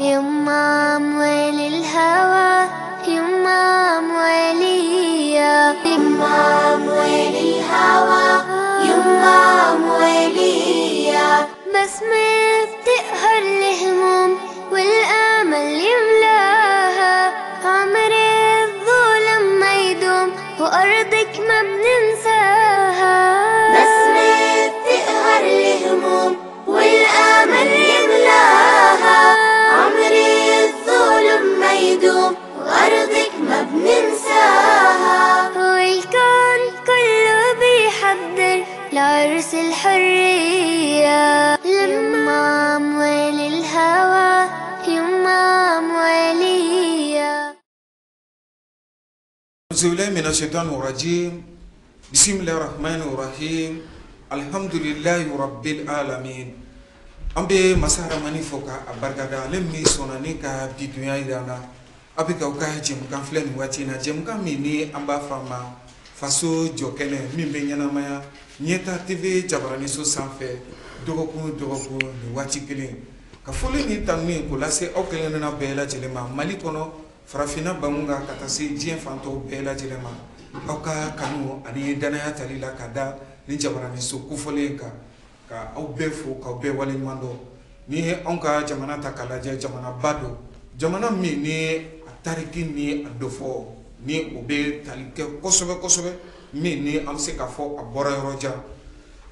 يما أموال الهوى، يما أموالية، يما أموال الهوى، يما أموالية. بسمة بتقهر الهموم والأمل يملاها، عمر الظلم ما يدوم وأرضك ما بننساها. بسمة بتقهر الهموم والأمل يملاها، عمر الظلم ما يدوم وأرضك ما بننساها. والكون كله بيحضر لعرس الحرية، يما أموال الهوى، يما أموالية. أعوذ بالله من الشيطان الرجيم. بسم الله الرحمن الرحيم. الحمد لله رب العالمين. An bɛ masa Ramani fo ka a barikada, ale min sɔnna ni ka bi dunya yira an na. A bɛ k'aw ka jɛmukan filɛ nin waati in na, jɛmukan min ni an b'a fɔ a ma faso jɔkɛnɛ, min bɛ ɲɛnamaya Ɲɛta TV jabaraniso sanfɛ dɔgɔkun o dɔgɔkun nin waati kelen. Ka foli ni tanuni k'o lase aw kelen-kelenna bɛɛ lajɛlen ma Mali kɔnɔ, farafinna bangun kan, ka taa se diɲɛ fan tɔw bɛɛ lajɛlen ma, aw ka kanu ani danaya tali la ka da ni jabaraniso kofɔlen kan, ka aw bɛɛ fo k'aw bɛɛ waleɲuman dɔn. Ni ye anw ka jamana ta k'a lajɛ, jamanaba don, jamana min ni a tariki ni a dɔfɔ ni o bɛ tali kɛ kosɛbɛ kosɛbɛ, min ni an bɛ se k'a fɔ a bɔra yɔrɔ jan.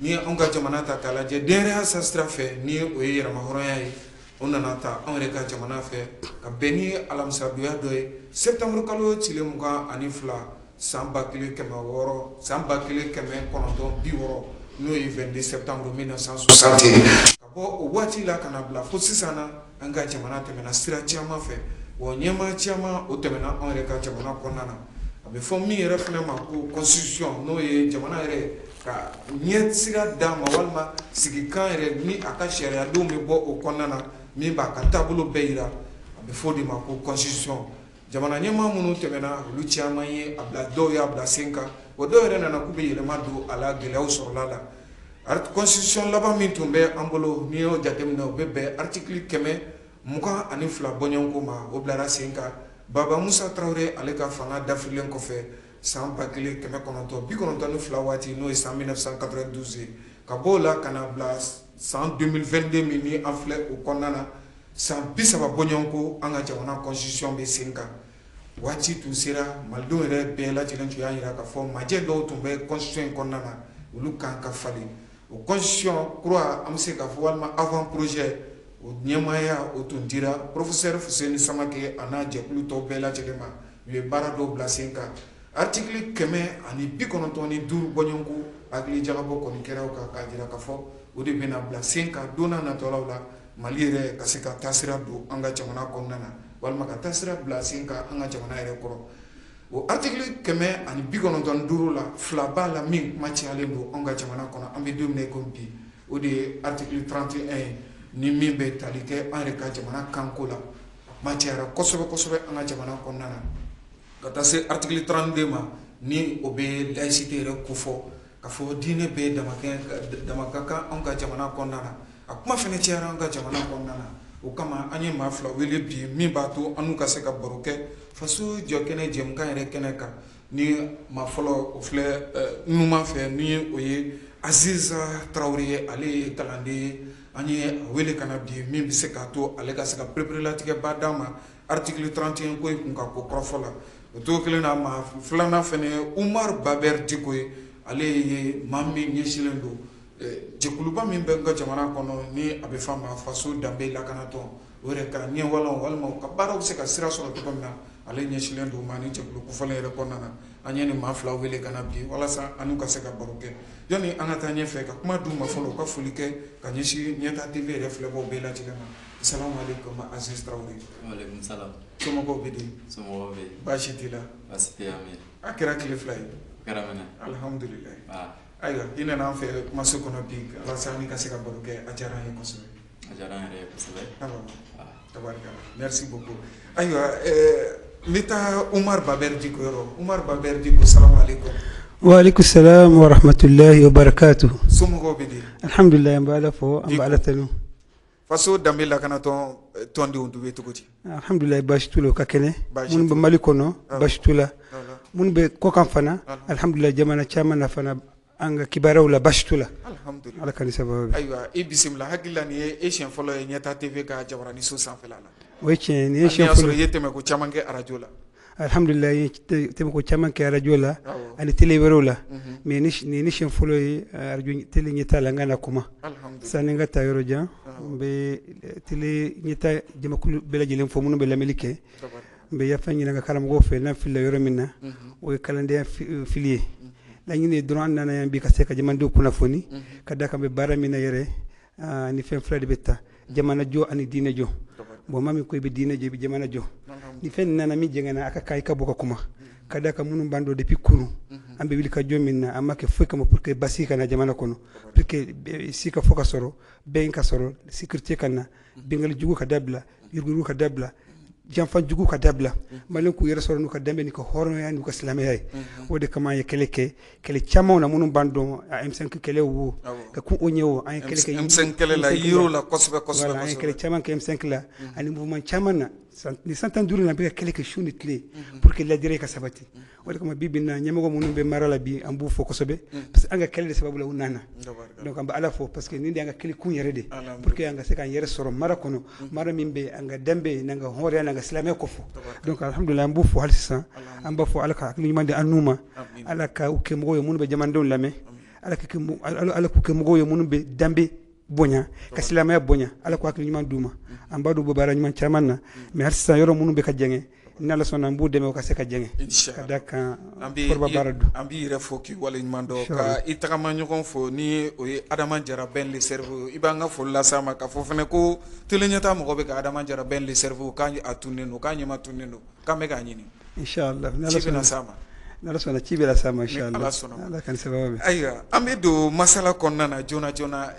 Ni ye anw ka jamana ta k'a lajɛ, denyɛrɛya sira fɛ, ni o ye yɛrɛmahɔrɔnya ye, o nana ta anw yɛrɛ ka jamana fɛ ka bɛn ni alamisadonya dɔ ye, septembre kalo tile 22, san 1600, san 1960, n'o ye 22 septembre 1960. Ka bɔ o waati la ka na bila fo sisan na, an ka jamana tɛmɛna sira caman fɛ, wa ɲɛmaa caman o tɛmɛna anw yɛrɛ ka jamana kɔnɔna na. A bɛ fɔ min yɛrɛ fana ma ko constitution, n'o ye jamana yɛrɛ ka ɲɛ sira d'a ma, walima sigikan yɛrɛ ni a ka sariyadenw bɛ bɔ o kɔnɔna na, min b'a ka taabolo bɛɛ yira, a bɛ fɔ o de ma ko constitution. Jamana ɲɛmaa minnu tɛmɛna, olu caman ye a bila, dɔw y'a bila sen kan, wa dɔw yɛrɛ nana k'u bɛ yɛlɛma don a la, gɛlɛyaw sɔrɔla la. Constitution laban min tun bɛ an bolo, n'i y'o jateminɛ, o bɛ bɛn article 122 bɔɲɔgɔnko ma. O bilara sen kan Baba Musa Tarawele ale ka fanga dafirilen kɔfɛ san 1992 waati, n'o ye san 1992 ye. Ka bɔ o la ka na bila san 2022 min ni an filɛ o kɔnɔna na, san 30 bɔɲɔgɔnko, an ka jamana constitution bɛ sen kan. Waati tun sera, malidenw yɛrɛ bɛɛ lajɛlen tun y'a jira k'a fɔ majɛ dɔw tun bɛ constitution in kɔnɔna na, olu kan ka falen. O constitution kura, an bɛ se k'a fɔ walima avant projet, o ɲɛmaaya o tun dira professeur Fuseni Samake a n'a jɛkulu tɔw bɛɛ lajɛlen ma. U ye baara dɔw bila sen kan. Article 195 bɔɲɔgɔnko, hakili jagabɔ kɔni kɛra o kan k'a jira k'a fɔ o de bɛna bila sen kan don n'a nataw la, Mali yɛrɛ ka se ka taasira don an ka jamana kɔnɔna na, walima ka taasira bila sen kan an ka jamana yɛrɛ kɔrɔ. O article 195 la, fila b'a la min kuma cayalen don an ka jamana kɔnɔ an bɛ don min na i ko bi, o de ye article 31 ye, ni min bɛ tali kɛ an yɛrɛ ka jamana kanko la. A kuma cayara kosɛbɛ kosɛbɛ an ka jamana kɔnɔna na, ka taa se article 32 ma, ni o bɛ laïcité yɛrɛ kofɔ, ka fɔ diinɛ bɛɛ dama ka kan anw ka jamana kɔnɔna na. A kuma fana cayara an ka jamana kɔnɔna na. O kama an ye maa fila wele bi min b'a to an n'u ka se ka baro kɛ faso jɔkɛnɛ jɛmukan yɛrɛ kɛnɛ kan. Ni maa fɔlɔ, o filɛ numan fɛ, ni o ye Aziza Tarawele ye, ale ye kalanden ye. An ye a wele ka na bi min bɛ se k'a to ale ka se ka pereperelatigɛba d'an ma article 31 ko in kun ka ko kɔrɔfɔ la. O cogo kelen na, maa filanan fana ye Umar Baber Diko ye. Ale ye maa min ɲɛsinnen don jɛkuluba min bɛ n ka jamana kɔnɔ, ni a bɛ f'a ma faso danbe lakanatɔn, o yɛrɛ ka ɲɛwalan walima u ka baaraw bɛ se ka sira sɔrɔ cogo min na, ale ɲɛsinnen don ma ni jɛkulu kofɔlen yɛrɛ kɔnɔna na. An ye nin maa fila wele ka na bi walasa an n'u ka se ka baro kɛ. Yanni an ka taa ɲɛfɛ, ka kuma d'u ma fɔlɔ, u ka foli kɛ ka ɲɛsin Ɲɛta TV yɛrɛ filɛbaw bɛɛ lajɛlen ma. Salamu aleykum, Aziz Tarawele. Waaleykum salam. Somɔgɔw bɛ di? Somɔgɔw bɛ yen. Baasi t'i la? Baasi tɛ yan bi. A kɛra tile 2 ye. A kɛra mɛnɛ. Alihamudulilayi. Ayiwa, i nana an fɛ kumaso kɔnɔ bi walasa an ka se ka baro kɛ, a diyara an ye kosɛbɛ. A diyara an yɛrɛ ye kosɛbɛ. Awɔ, tabarikala, merci beaucoup. Ayiwa, n bɛ taa Umar Baber Diko yɔrɔ. Umar Baber Diko, salamu aleykum. Wa aleykum salam wa rahmatulahi wa barakatuh. Somɔgɔw bɛ di? Alhamdulilayi, an bɛ Ala fo, an bɛ Ala tanu. Faso danbe lakanatɔn Tɔndenw du bɛ cogo di? Alhamdulilayi, baasi t'u la, u ka kɛnɛ. Minnu bɛ Mali kɔnɔ, baasi t'u la. Minnu bɛ kɔkan fana, alhamdulilayi, jamana caman na fana, an ka kibaruyaw la, baasi t'u la. Ala ka ni sababu. Ayiwa, i bisimila. Hakili la nin ye e siɲɛ fɔlɔ ye Ɲɛta TV ka jabaraniso sanfɛla la. O ye tiɲɛ, nin ye siɲɛ fɔlɔ. I ye tɛmɛko caman kɛ arajo la. Alhamdulilayi, n ye tɛmɛko caman kɛ arajo la ani télé wɛrɛw la, mais nin ye ne siɲɛ fɔlɔ ye arajo télé Ɲɛta la n ka na kuma. Sani n ka taa yɔrɔ jan, n bɛ télé Ɲɛta jamakulu bɛɛ lajɛlen fo minnu bɛ lamɛnni kɛ. N bɛ yafa ɲini an ka karamɔgɔw fɛ n'an filila yɔrɔ min na, o ye kalandenya fili ye. Laɲini ye dɔrɔn an nana yan bi ka se ka jamanadenw kunnafoni ka da kan bɛ baara min na yɛrɛ, ni fɛn fila de bɛ taa: jamana jɔ ani diinɛ jɔ. Bon, maa min ko i bɛ diinɛ jɔ, i bɛ jamana jɔ. Ni fɛn nana min jɛngɛnna, a ka kan i ka bɔ ka kuma ka da kan. Minnu b'an dɔn depuis kunun, an bɛ wuli ka jɔ min na, an ma kɛ foyi kama pour que basigi ka na jamana kɔnɔ, pour que si ka fɔ ka sɔrɔ, bɛn ka sɔrɔ, sécurité ka na, bingali jugu ka dabila, yuruguyurugu ka dabila, janfa jugu ka dabila, Maliyɛn k'u yɛrɛ sɔrɔ n'u ka danbe, n'u ka hɔrɔnya, n'u ka silamɛya ye. O de kama an ye kɛlɛ kɛ, kɛlɛ camanw na. Minnu b'an dɔn, M5 kɛlɛ wo, ka kun o ɲɛ o, an ye kɛlɛ kɛ. M5 kɛlɛ la, i yer'o la kosɛbɛ kosɛbɛ. An ye kɛlɛ caman kɛ M5 la ani mouvement caman na. Ni san 15 na, an bɛ ka kɛlɛ kɛ su ni tile pour que ladiriya ka sabati. O de kama bi bi in na, ɲɛmɔgɔ minnu bɛ mara la bi, an b'u fo kosɛbɛ, parce que an ka kɛlɛ de sababu la u nana. Donc an bɛ Ala fo, parce que nin de y'an ka kɛlɛ kun yɛrɛ de, pour que an ka se k'an yɛrɛ sɔrɔ mara kɔnɔ, mara min bɛ an ka danbe n'an ka hɔrɔnya n'an ka silamɛya kofɔ. Donc alhamdulilayi, an b'u fo hali sisan. An b'a fɔ Ala ka hakili ɲuman di an n'u ma, Ala ka u kɛ mɔgɔw ye minnu bɛ jamanadenw lamɛn, Ala k'u kɛ mɔgɔw ye minnu bɛ danbe bonya, ka silamɛya bonya. Ala k'u hakili ɲuman d'u ma. An b'a dɔn u bɛ baara ɲuman caman na, mais hali sisan yɔrɔ minnu bɛ ka jɛngɛ, n'Ala sɔnna, an b'u dɛmɛ u ka se ka jɛngɛ, ka da kan foroba baara don. An b'i yɛrɛ fo k'i waleɲuman dɔn, ka i tagama ɲɔgɔn fo, ni o ye Adama Jara Ben le cerveau. I b'an ka foli las'a ma, k'a fɔ fana ko télé Ɲɛta mɔgɔ bɛ ka Adama Jara Ben le cerveau, k'a a tunnen don, k'a ɲɛma tunnen don, k'an bɛ k'a ɲini. Inchallah. Ci bɛna s'a ma. N'Ala sɔnna, ci bɛna s'a ma, inchallah. Ala sɔnna. Ala ka ni sababu bɛn. Ayiwa, an bɛ don masala kɔnɔna na joona joona.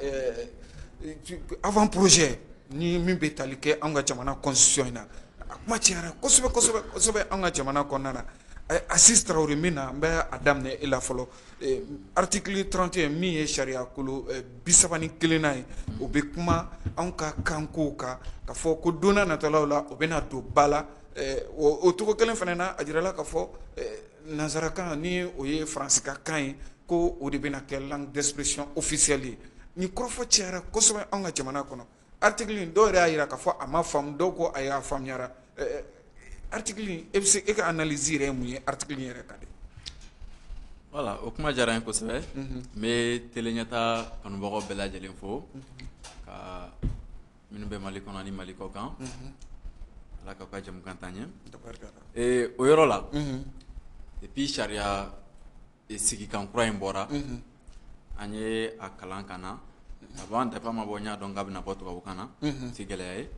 Avant projet ni min bɛ tali kɛ an ka jamana constitution in na, a kuma cayara kosɛbɛ kosɛbɛ kosɛbɛ an ka jamana kɔnɔna na. Asise Tarawele, min na n bɛ a daminɛ e la fɔlɔ. Article 31 min ye sariya kolo 31nan ye, o bɛ kuma anw ka kankow kan, ka fɔ ko don n'a nataw la o bɛna don ba la. O cogo kelen fana na, a jirala ka fɔ nansarakan, ni o ye Faransi ka kan ye, ko o de bɛna kɛ langue d'expression officielle ye. Nin kɔrɔfɔ cayara kosɛbɛ an ka jamana kɔnɔ. Article in, dɔw yɛrɛ y'a jira k'a fɔ a ma faamu, dɔw ko a y'a faamuyara. Article in, e bɛ se e ka analyse yɛrɛ ye mun ye article in yɛrɛ kan de? Voilà, o kuma diyara n ye kosɛbɛ. N bɛ télé Ɲɛta kanubagaw bɛɛ lajɛlen fo, ka minnu bɛ Mali kɔnɔ ani Mali kɔ kan. Ala k'aw ka jamukan taa ɲɛ. O yɔrɔ la, depuis sariya sigikan kura in bɔra, an ye a kalan ka na. Avant, depuis a ma bɔ, n y'a dɔn k'a bɛna bɔ tubabukan na, ti gɛlɛya ye.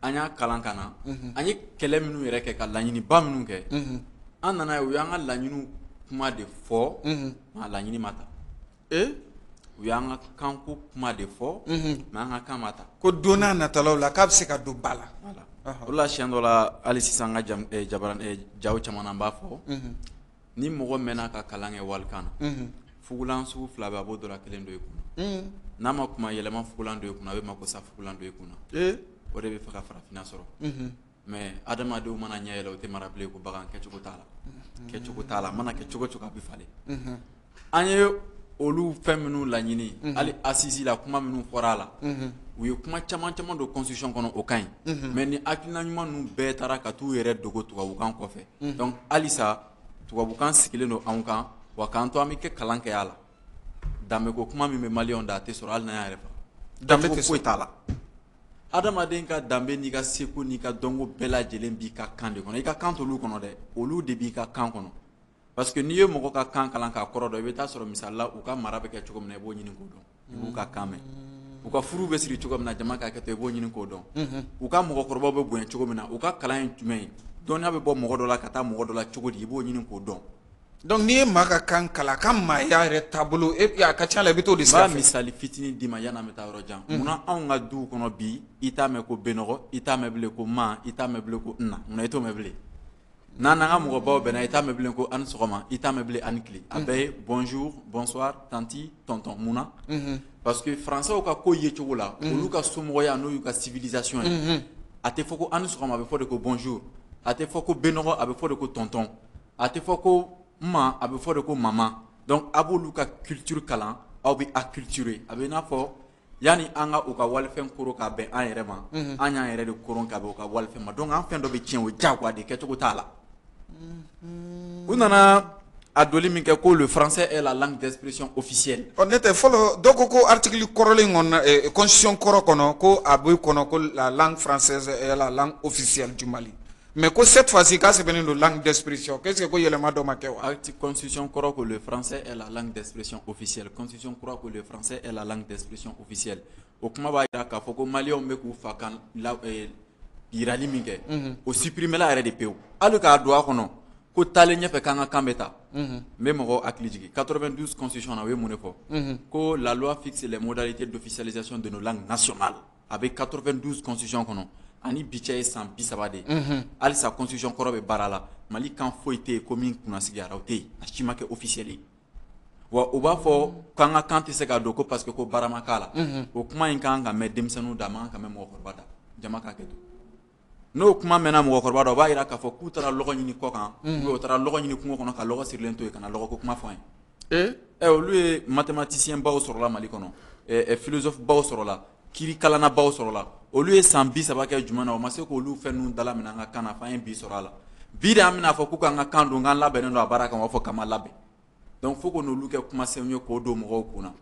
An y'a kalan ka na, an ye kɛlɛ minnu yɛrɛ kɛ, ka laɲiniba minnu kɛ, an nana ye u y'an ka laɲiniw kuma de fɔ, mais a laɲini ma ta. U y'an ka kanko kuma de fɔ, mais an ka kan ma ta. Ko don n'a natalaw la k'a bɛ se ka don ba la. O la, siɲɛ dɔ la, hali sisan, an ka jaw caman na, an b'a fɔ ni mɔgɔ mɛnna ka kalan kɛ walikan na, fugulan sugu fila bɛ, a b'o dɔ la kelen don i kunna. N'a ma kuma yɛlɛma fugulan don i kunna, a bɛ mako sa fugulan don i kunna. O de bɛ fɛ ka farafinna sɔrɔ. Mais adamadenw mana ɲɛ yɛlɛ, o tɛ mara bilen ko bagan. Kɛcogo t'a la, kɛcogo t'a la. A mana kɛ cogo cogo, a bɛ falen. An ye olu fɛn minnu laɲini, hali assise la, kuma minnu fɔra a la, u ye kuma caman caman don constitution kɔnɔ, o ka ɲi. Mais ni hakilina ɲuman ninnu bɛɛ taara ka t'u yɛrɛ dogo tubabukan kɔfɛ. Donc halisa tubabukan sigilen don anw kan wa, k'an to an bɛ kɛ kalan kɛ a la. Danbeko kuma min bɛ Maliyɛnw da, a tɛ sɔrɔ hali n'an y'a yɛrɛ faga. Danbe tɛ foyi t'a la. Adamaden ka danbe n'i ka seko n'i ka dɔnko bɛɛ lajɛlen b'i ka kan de kɔnɔ. I ka kan t'olu kɔnɔ dɛ, olu de b'i ka kan kɔnɔ. Parce que n'i ye mɔgɔ ka kan kalan k'a kɔrɔ dɔn, i bɛ taa sɔrɔ, misali la, u ka mara bɛ kɛ cogo min na, i b'o ɲini k'o dɔn. I b'u ka kan mɛn. U ka furu bɛ siri cogo min na, jama ka hakɛ to, i b'o ɲini k'o dɔn. U ka mɔgɔkɔrɔbaw bɛ bonya cogo min na, u ka kalan ye jumɛn ye, dɔnniya bɛ bɔ mɔgɔ dɔ la ka taa mɔgɔ dɔ la cogo di, i b'o ɲini k'o dɔn. Donc n'i ye maa ka kan kalan, a ka maaya yɛrɛ taabolo, a ka ca la i bɛ t'o de sira fɛ. N b'a misali fitinin d'i ma yanni an bɛ taa yɔrɔ jan. Munna anw ka duw kɔnɔ bi, i t'a mɛn ko benɔgɔ, i t'a mɛn bilen ko ma, i t'a mɛn bilen ko na? Munna i t'o mɛn bilen? N'an n'an ka mɔgɔbaw bɛnna, i t'a mɛn bilen ko a ni sɔgɔma, i t'a mɛn bilen a ni tile. A bɛɛ ye bonjour, bonsoir, tantie, tonton. Munna? Parce que français ka ko ye cogo la, olu ka somɔgɔya n'o y'u ka civilisation ye. A tɛ fɔ ko a ni sɔgɔma, a bɛ fɔ de ko bonjour. A tɛ fɔ ko benɔgɔ, a bɛ fɔ de ko tonton. A tɛ fɔ ko ma, a bɛ fɔ de ko maman. Donc a b'olu ka culture kalan, aw bɛ acculturer. A bɛ i n'a fɔ yanni an ka u ka walifɛn koron k'a bɛn an yɛrɛ ma, an y'an yɛrɛ de koron k'a bɛn u ka walifɛn ma. Donc an fɛn dɔ bɛ tiɲɛ, o diyagoya de, kɛcogo t'a la. U nana a doli min kɛ ko le français est la langue d'expression officielle. Ɔ, ne tɛ fɔlɔ, dɔw ko ko article kɔrɔlen kɔnɔ, constitution kɔrɔ kɔnɔ, ko a bɛ kɔnɔ ko la langue française est la langue officielle du Mali, mais ko cette fois-ci k'a sɛbɛnnen don langue d'expression. Qu'est-ce que ko yɛlɛma dɔ ma kɛ wa? Article constitution kɔrɔ ko le français est la langue d'expression officielle, constitution kura ko le français est la langue d'expression officielle. O kuma b'a jira k'a fɔ ko maliyɛnw bɛ k'u fa kan la yirali min kɛ, o supprimer la yɛrɛ de pewu. Hali k'a don a kɔnɔ ko taalen ɲɛfɛ k'an ka kan bɛ ta, n bɛ mɔgɔw hakili jigin 92 constitution na, u ye mun de fɔ? Ko la loi fixe les modalités d'officialisation de nos langues nationales. A bɛ 92 constitution kɔnɔ, ani bi cɛ ye san 30 de ye. Halisa constitution kɔrɔ bɛ baara la. Mali kan foyi tɛ yen ko min kunnasigiyara, o tɛ yen, a si ma kɛ officiel ye. Wa u b'a fɔ k'an ka kan tɛ se ka don ko parce que ko baara ma k'a la. O kuma in kan ka mɛn denmisɛnninw da, a man kan ka mɛn mɔgɔkɔrɔba da. Jama k'a kɛ to n'o kuma mɛnna mɔgɔkɔrɔba dɔ, o b'a jira k'a fɔ k'u taara lɔgɔ ɲini kɔ kan, ou bien u taara lɔgɔ ɲini kungo kɔnɔ ka lɔgɔ sirilen to yen ka na lɔgɔ ko kuma fɔ an ye. Ɛ, olu ye mathématicien baw sɔrɔla Mali kɔnɔ, philosophe baw sɔrɔla, kiiri kalanna baw sɔrɔla. Olu ye san 30 kɛ jumɛn na? O ma se k'olu fɛn ninnu dalaminɛ an ka kan na f'an ye bi sɔrɔ a la. Bi de an bɛna fɔ k'u k'an ka kan don, k'an labɛnnen don a baara kama, u b'a fɔ k'an ma labɛn. Donc fo k'o n'olu kɛ kumasenw ye k'o don mɔgɔw kun na.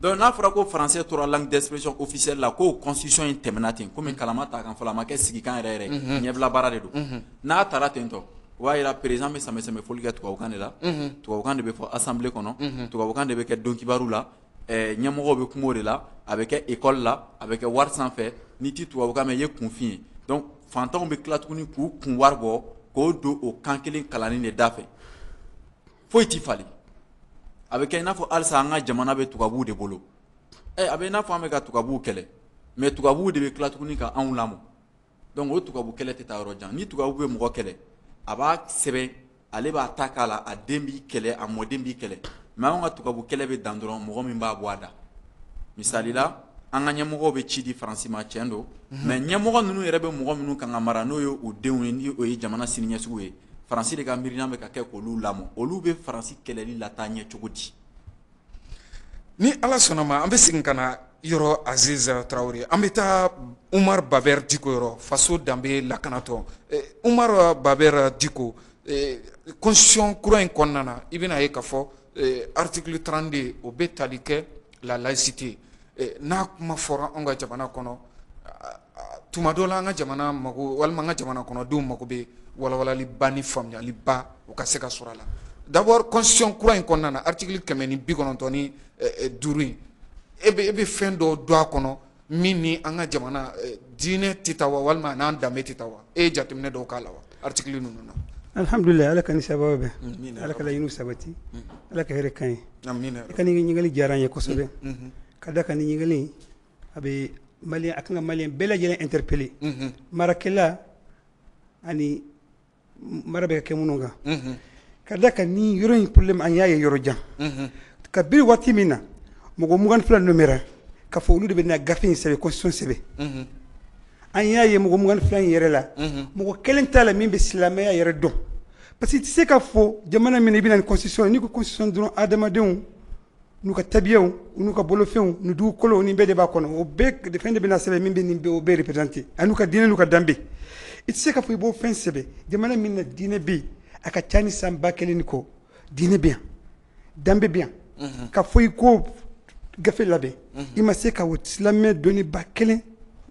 Donc n'a fɔra ko français tora langue d'expression officielle la, k'o constitution in tɛmɛna ten, komi kalama t'a kan fɔlɔ, a ma kɛ sigikan yɛrɛ yɛrɛ, ɲɛbila baara de don. N'a taara ten tɔ, o b'a yira président bɛ sɛmɛ fɔli kɛ tubabukan de la, tubabukan de bɛ fɔ assemblée kɔnɔ, tubabukan de bɛ kɛ don kibaru la, ɲɛmɔgɔw bɛ kuma o de la, a bɛ kɛ école la, a bɛ kɛ wari sanfɛ. N'i ti tubabukan mɛn, i ye kunfin ye. Donc fantanw bɛ tila tuguni k'u kun wari bɔ k'o don o kan kelen kalanni de da fɛ. Foyi ti falen. A bɛ kɛ i n'a fɔ halisa an ka jamana bɛ tubabuw de bolo. Ɛ, a bɛ i n'a fɔ an bɛ ka tubabuw kɛlɛ, mais tubabuw de bɛ tila tuguni ka anw lamɔ. Donc o tubabu kɛlɛ tɛ taa yɔrɔ jan. Ni tubabu bɛ mɔgɔ kɛlɛ, a b'a sɛbɛn, ale b'a ta k'a la, a den b'i kɛlɛ, a mɔden b'i kɛlɛ. Mais anw ka tubabu kɛlɛ bɛ dan dɔrɔn mɔgɔ min b'a bɔ a da. Misali la, an ka ɲɛmɔgɔw bɛ ci di Faransi ma, tiɲɛ don, mais ɲɛmɔgɔ ninnu yɛrɛ bɛ mɔgɔ minnu kan ka mara, n'o ye u denw ye, ni o ye jamana siniɲɛsugu ye, Faransi de ka miirina bɛ ka kɛ k'olu lamɔ. Olu bɛ Faransi kɛlɛli lataa ɲɛ cogo di? Ni Ala sɔnna ma, an bɛ segin ka na yɔrɔ Aziz Tarawele, an bɛ taa Umar Baber Diko yɔrɔ, faso danbe lakanatɔ. Umar Baber Diko, constitution kura in kɔnɔna na, i bɛna ye k'a fɔ article 32, o bɛ tali kɛ la laïcité. N'a kuma fɔra anw ka jamana kɔnɔ, tuma dɔ la an ka jamana mago walima an ka jamana kɔnɔdenw mago bɛ walawalaliba ni faamuyaliba o ka se ka sɔrɔ a la. D'abord, constitution kura in kɔnɔna na, article 195 in, e bɛ fɛn dɔ don a kɔnɔ min ni an ka jamana diinɛ tɛ taa wa, walima n'an danbe tɛ taa wa? E ye jateminɛ dɔw k'a la wa, article ninnu na? Alhamdulilayi, Ala ka ni sababu bɛn, Ala ka laɲiniw sabati, Ala ka hɛrɛ kan ye. Amina. I ka nin ɲininkali diyara n ye kosɛbɛ, ka da kan ni ɲininkali a bɛ maliyɛn, a kan ka maliyɛn bɛɛ lajɛlen interpeller, marakɛla ani mara bɛ ka kɛ minnu kan. Ka da kan ni yɔrɔ in problème, an y'a ye yɔrɔ jan. Kabini waati min na mɔgɔ 22 nommera ka fɔ olu de bɛ na gafe in sɛbɛn, constitution sɛbɛn, an y'a ye mɔgɔ 22 in yɛrɛ la, mɔgɔ kelen t'a la min bɛ silamɛya yɛrɛ dɔn. Parce que i tɛ se ka fɔ jamana min na i bɛ na ni constitution ye, n'i ko constitution dɔrɔn, adamadenw n'u ka tabiyaw, n'u ka bolofɛnw, n'u dugukolow, nin bɛɛ de b'a kɔnɔ. O bɛɛ fɛn de bɛna sɛbɛn min bɛ nin bɛɛ, o bɛɛ représenter, ani n'u ka diinɛ, n'u ka danbe. I tɛ se ka fɔ i b'o fɛn sɛbɛn jamana min na diinɛ bɛ yen, a ka ca ni san 1000 ni kɔ, diinɛ bɛ yan, danbe bɛ yan, ka fɔ i ko gafe labɛn, i ma se ka o silamɛ dɔnniba kelen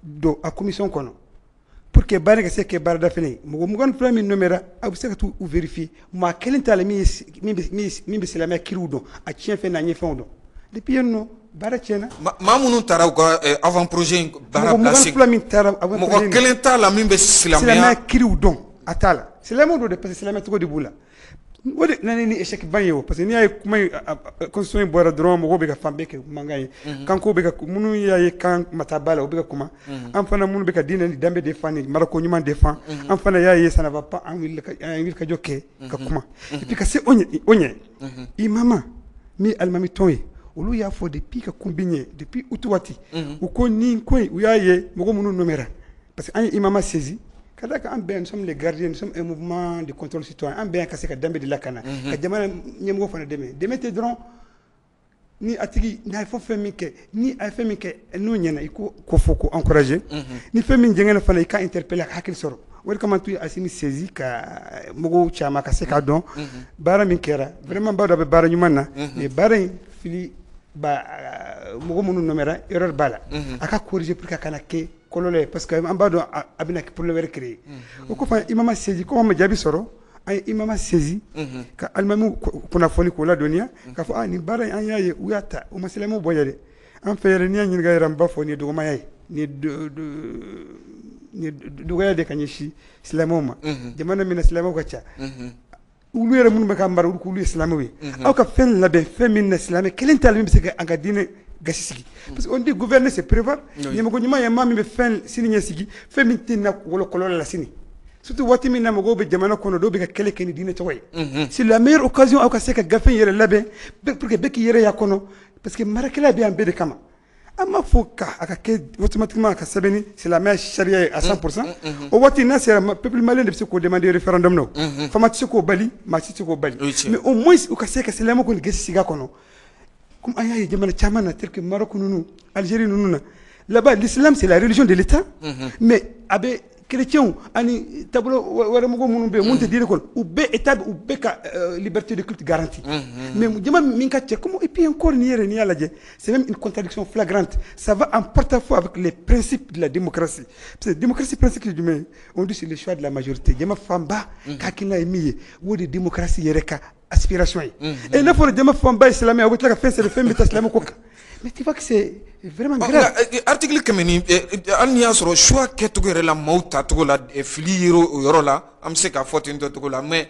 don a commission kɔnɔ pour que baara ka se kɛ baarada fɛnɛ ye. Mɔgɔ 22 min nommera, aw bɛ se ka t'u vérifier, maa kelen t'a la min bɛ silamɛya kiriw dɔn, a tiɲɛ fɛn n'a ɲɛfɛnw dɔn. Depuis yen nɔ, baara tiɲɛna. Maa minnu taara u ka avant projet in baara mɔgɔ bila mugan sen fila min taara avant mɔgɔ projet in, kelen t'a la min bɛ silamɛya silamɛya kiriw dɔn, a t'a la. Silamɛw don dɛ, parce que silamɛ tɔgɔ de b'u la. O de nana ni échec ba ye o, parce que n'i y'a ye kuma in, constitution in bɔra dɔrɔn, mɔgɔw bɛ ka fan bɛɛ kɛ mankan ye, kanko bɛ ka minnu y'a ye kan ma taa ba la, u bɛ ka kuma. An fana minnu bɛ ka diinɛ ni danbe défend, ni marako ɲuman défend, an fana y'a ye ça ne va pas, an wulila ka an ye wulikajɔ kɛ ka kuma. Et puis ka se o ɲɛ, o ɲɛ imama min ye alimami tɔn ye, olu y'a fɔ depuis ka kun bi ɲɛ, depuis août waati, u ko nin ko in, u y'a ye mɔgɔ minnu nommera Parce que an ye imama saisi ka d'a kan an bɛɛ, nous sommes les gardiens, nous sommes un mouvement de contrôle citoyen. An bɛɛ ka se ka danbe de lakana, ka jamana ɲɛmɔgɔ fana dɛmɛ. Dɛmɛ tɛ dɔrɔn ni a tigi n'a ye fɔ fɛn min kɛ, ni a ye fɛn min kɛ n'o ɲɛna, i ko ko fɔ ko encourager. Ni fɛn min jɛngɛnna fana, i ka interpeller, a ka hakili sɔrɔ. O de kama tun ye Assimi saisi ka mɔgɔw caman ka se k'a dɔn baara min kɛra. Vraiment, b'a dɔn a bɛ baara ɲuman na, mais baara in fili ba mɔgɔ minnu nommera, erreur b'a la, a ka corriger pour que a kana kɛ kɔlɔlɔ ye, parce que an b'a dɔn a bɛna problème wɛrɛ créer. O kɔfɛ, imama saisi, comme an ma jaabi sɔrɔ, an ye imama saisi ka alimamiw kunnafoni k'o ladɔnniya k'a fɔ: ah, nin baara in, an y'a ye u y'a ta, u ma silamɛw bonya dɛ. An fɛ yɛrɛ, n'i y'a ɲininka yɛrɛ, an b'a fɔ nin ye dɔgɔmaya ye, nin ye dɔgɔya de ka ɲɛsin silamɛw ma. Jamana min na silamɛw ka ca, olu yɛrɛ minnu bɛ ka mara, olu k'olu ye silamɛw ye, aw ka fɛn labɛn fɛn min na silamɛ kelen t'a la min bɛ se ka an ka diinɛ gasi sigi. Parce que on dit gouverner, c'est prévoir. Ɲɛmɔgɔ ɲuman ye maa min bɛ fɛn sini ɲɛsigi, fɛn min tɛ na wolo kɔlɔlɔ la sini, surtout waati min na mɔgɔw bɛ jamana kɔnɔ, dɔw bɛ ka kɛlɛ kɛ ni diinɛ tɔgɔ ye. C'est la meilleure occasion aw ka se ka gafe in yɛrɛ labɛn pour que bɛɛ k'i yɛrɛ y'a kɔnɔ, parce que marakɛla bɛ yan bɛɛ de kama. An m'a fɔ ka a ka kɛ automatiquement a ka sɛbɛn ni silamɛya sariya ye à 100%. O waati n'a sera, peuple malien de bɛ se k'o demander référendum na. O faama tɛ se k'o bali, maa si tɛ se k'o bali, mais au moins u ka se ka silamɛw kɔni gasi sigi a kɔnɔ, comme an y'a ye jamana caman na, tel que Maroc ninnu, Algérie ninnu na. Là-bas, l'islam, c'est la religion de l'État, mais a bɛ chrétiens ani taabolo wɛrɛ mɔgɔ minnu bɛ yen mun tɛ diinɛ kɔnɔ, u bɛɛ état u bɛɛ ka liberté de culte garantie. Mais jama min ka cɛ comme, et puis encore, n'i yɛrɛ n'i y'a lajɛ, c'est même une contradiction flagrante, ça va en porte-à-faux avec les principes de la démocratie. Parce que démocratie, principe ye jumɛn ye? On dit c'est le choix de la majorité. Jama fanba ka hakilina ye min ye, o de démocratie yɛrɛ ka aspiration ye. Et n'a fɔra jama fanba ye silamɛ, aw bɛ tila ka fɛn sɛbɛn fɛn bɛ taa silamɛ ko kan, mais tu vois que c'est vraiment grave. Article 100 ni, hali n'i y'a sɔrɔ choix kɛcogo yɛrɛ la, maaw tacogo la, fili yer'o o yɔrɔ la, an bɛ se k'a fɔ ten tɔ cogo la, mais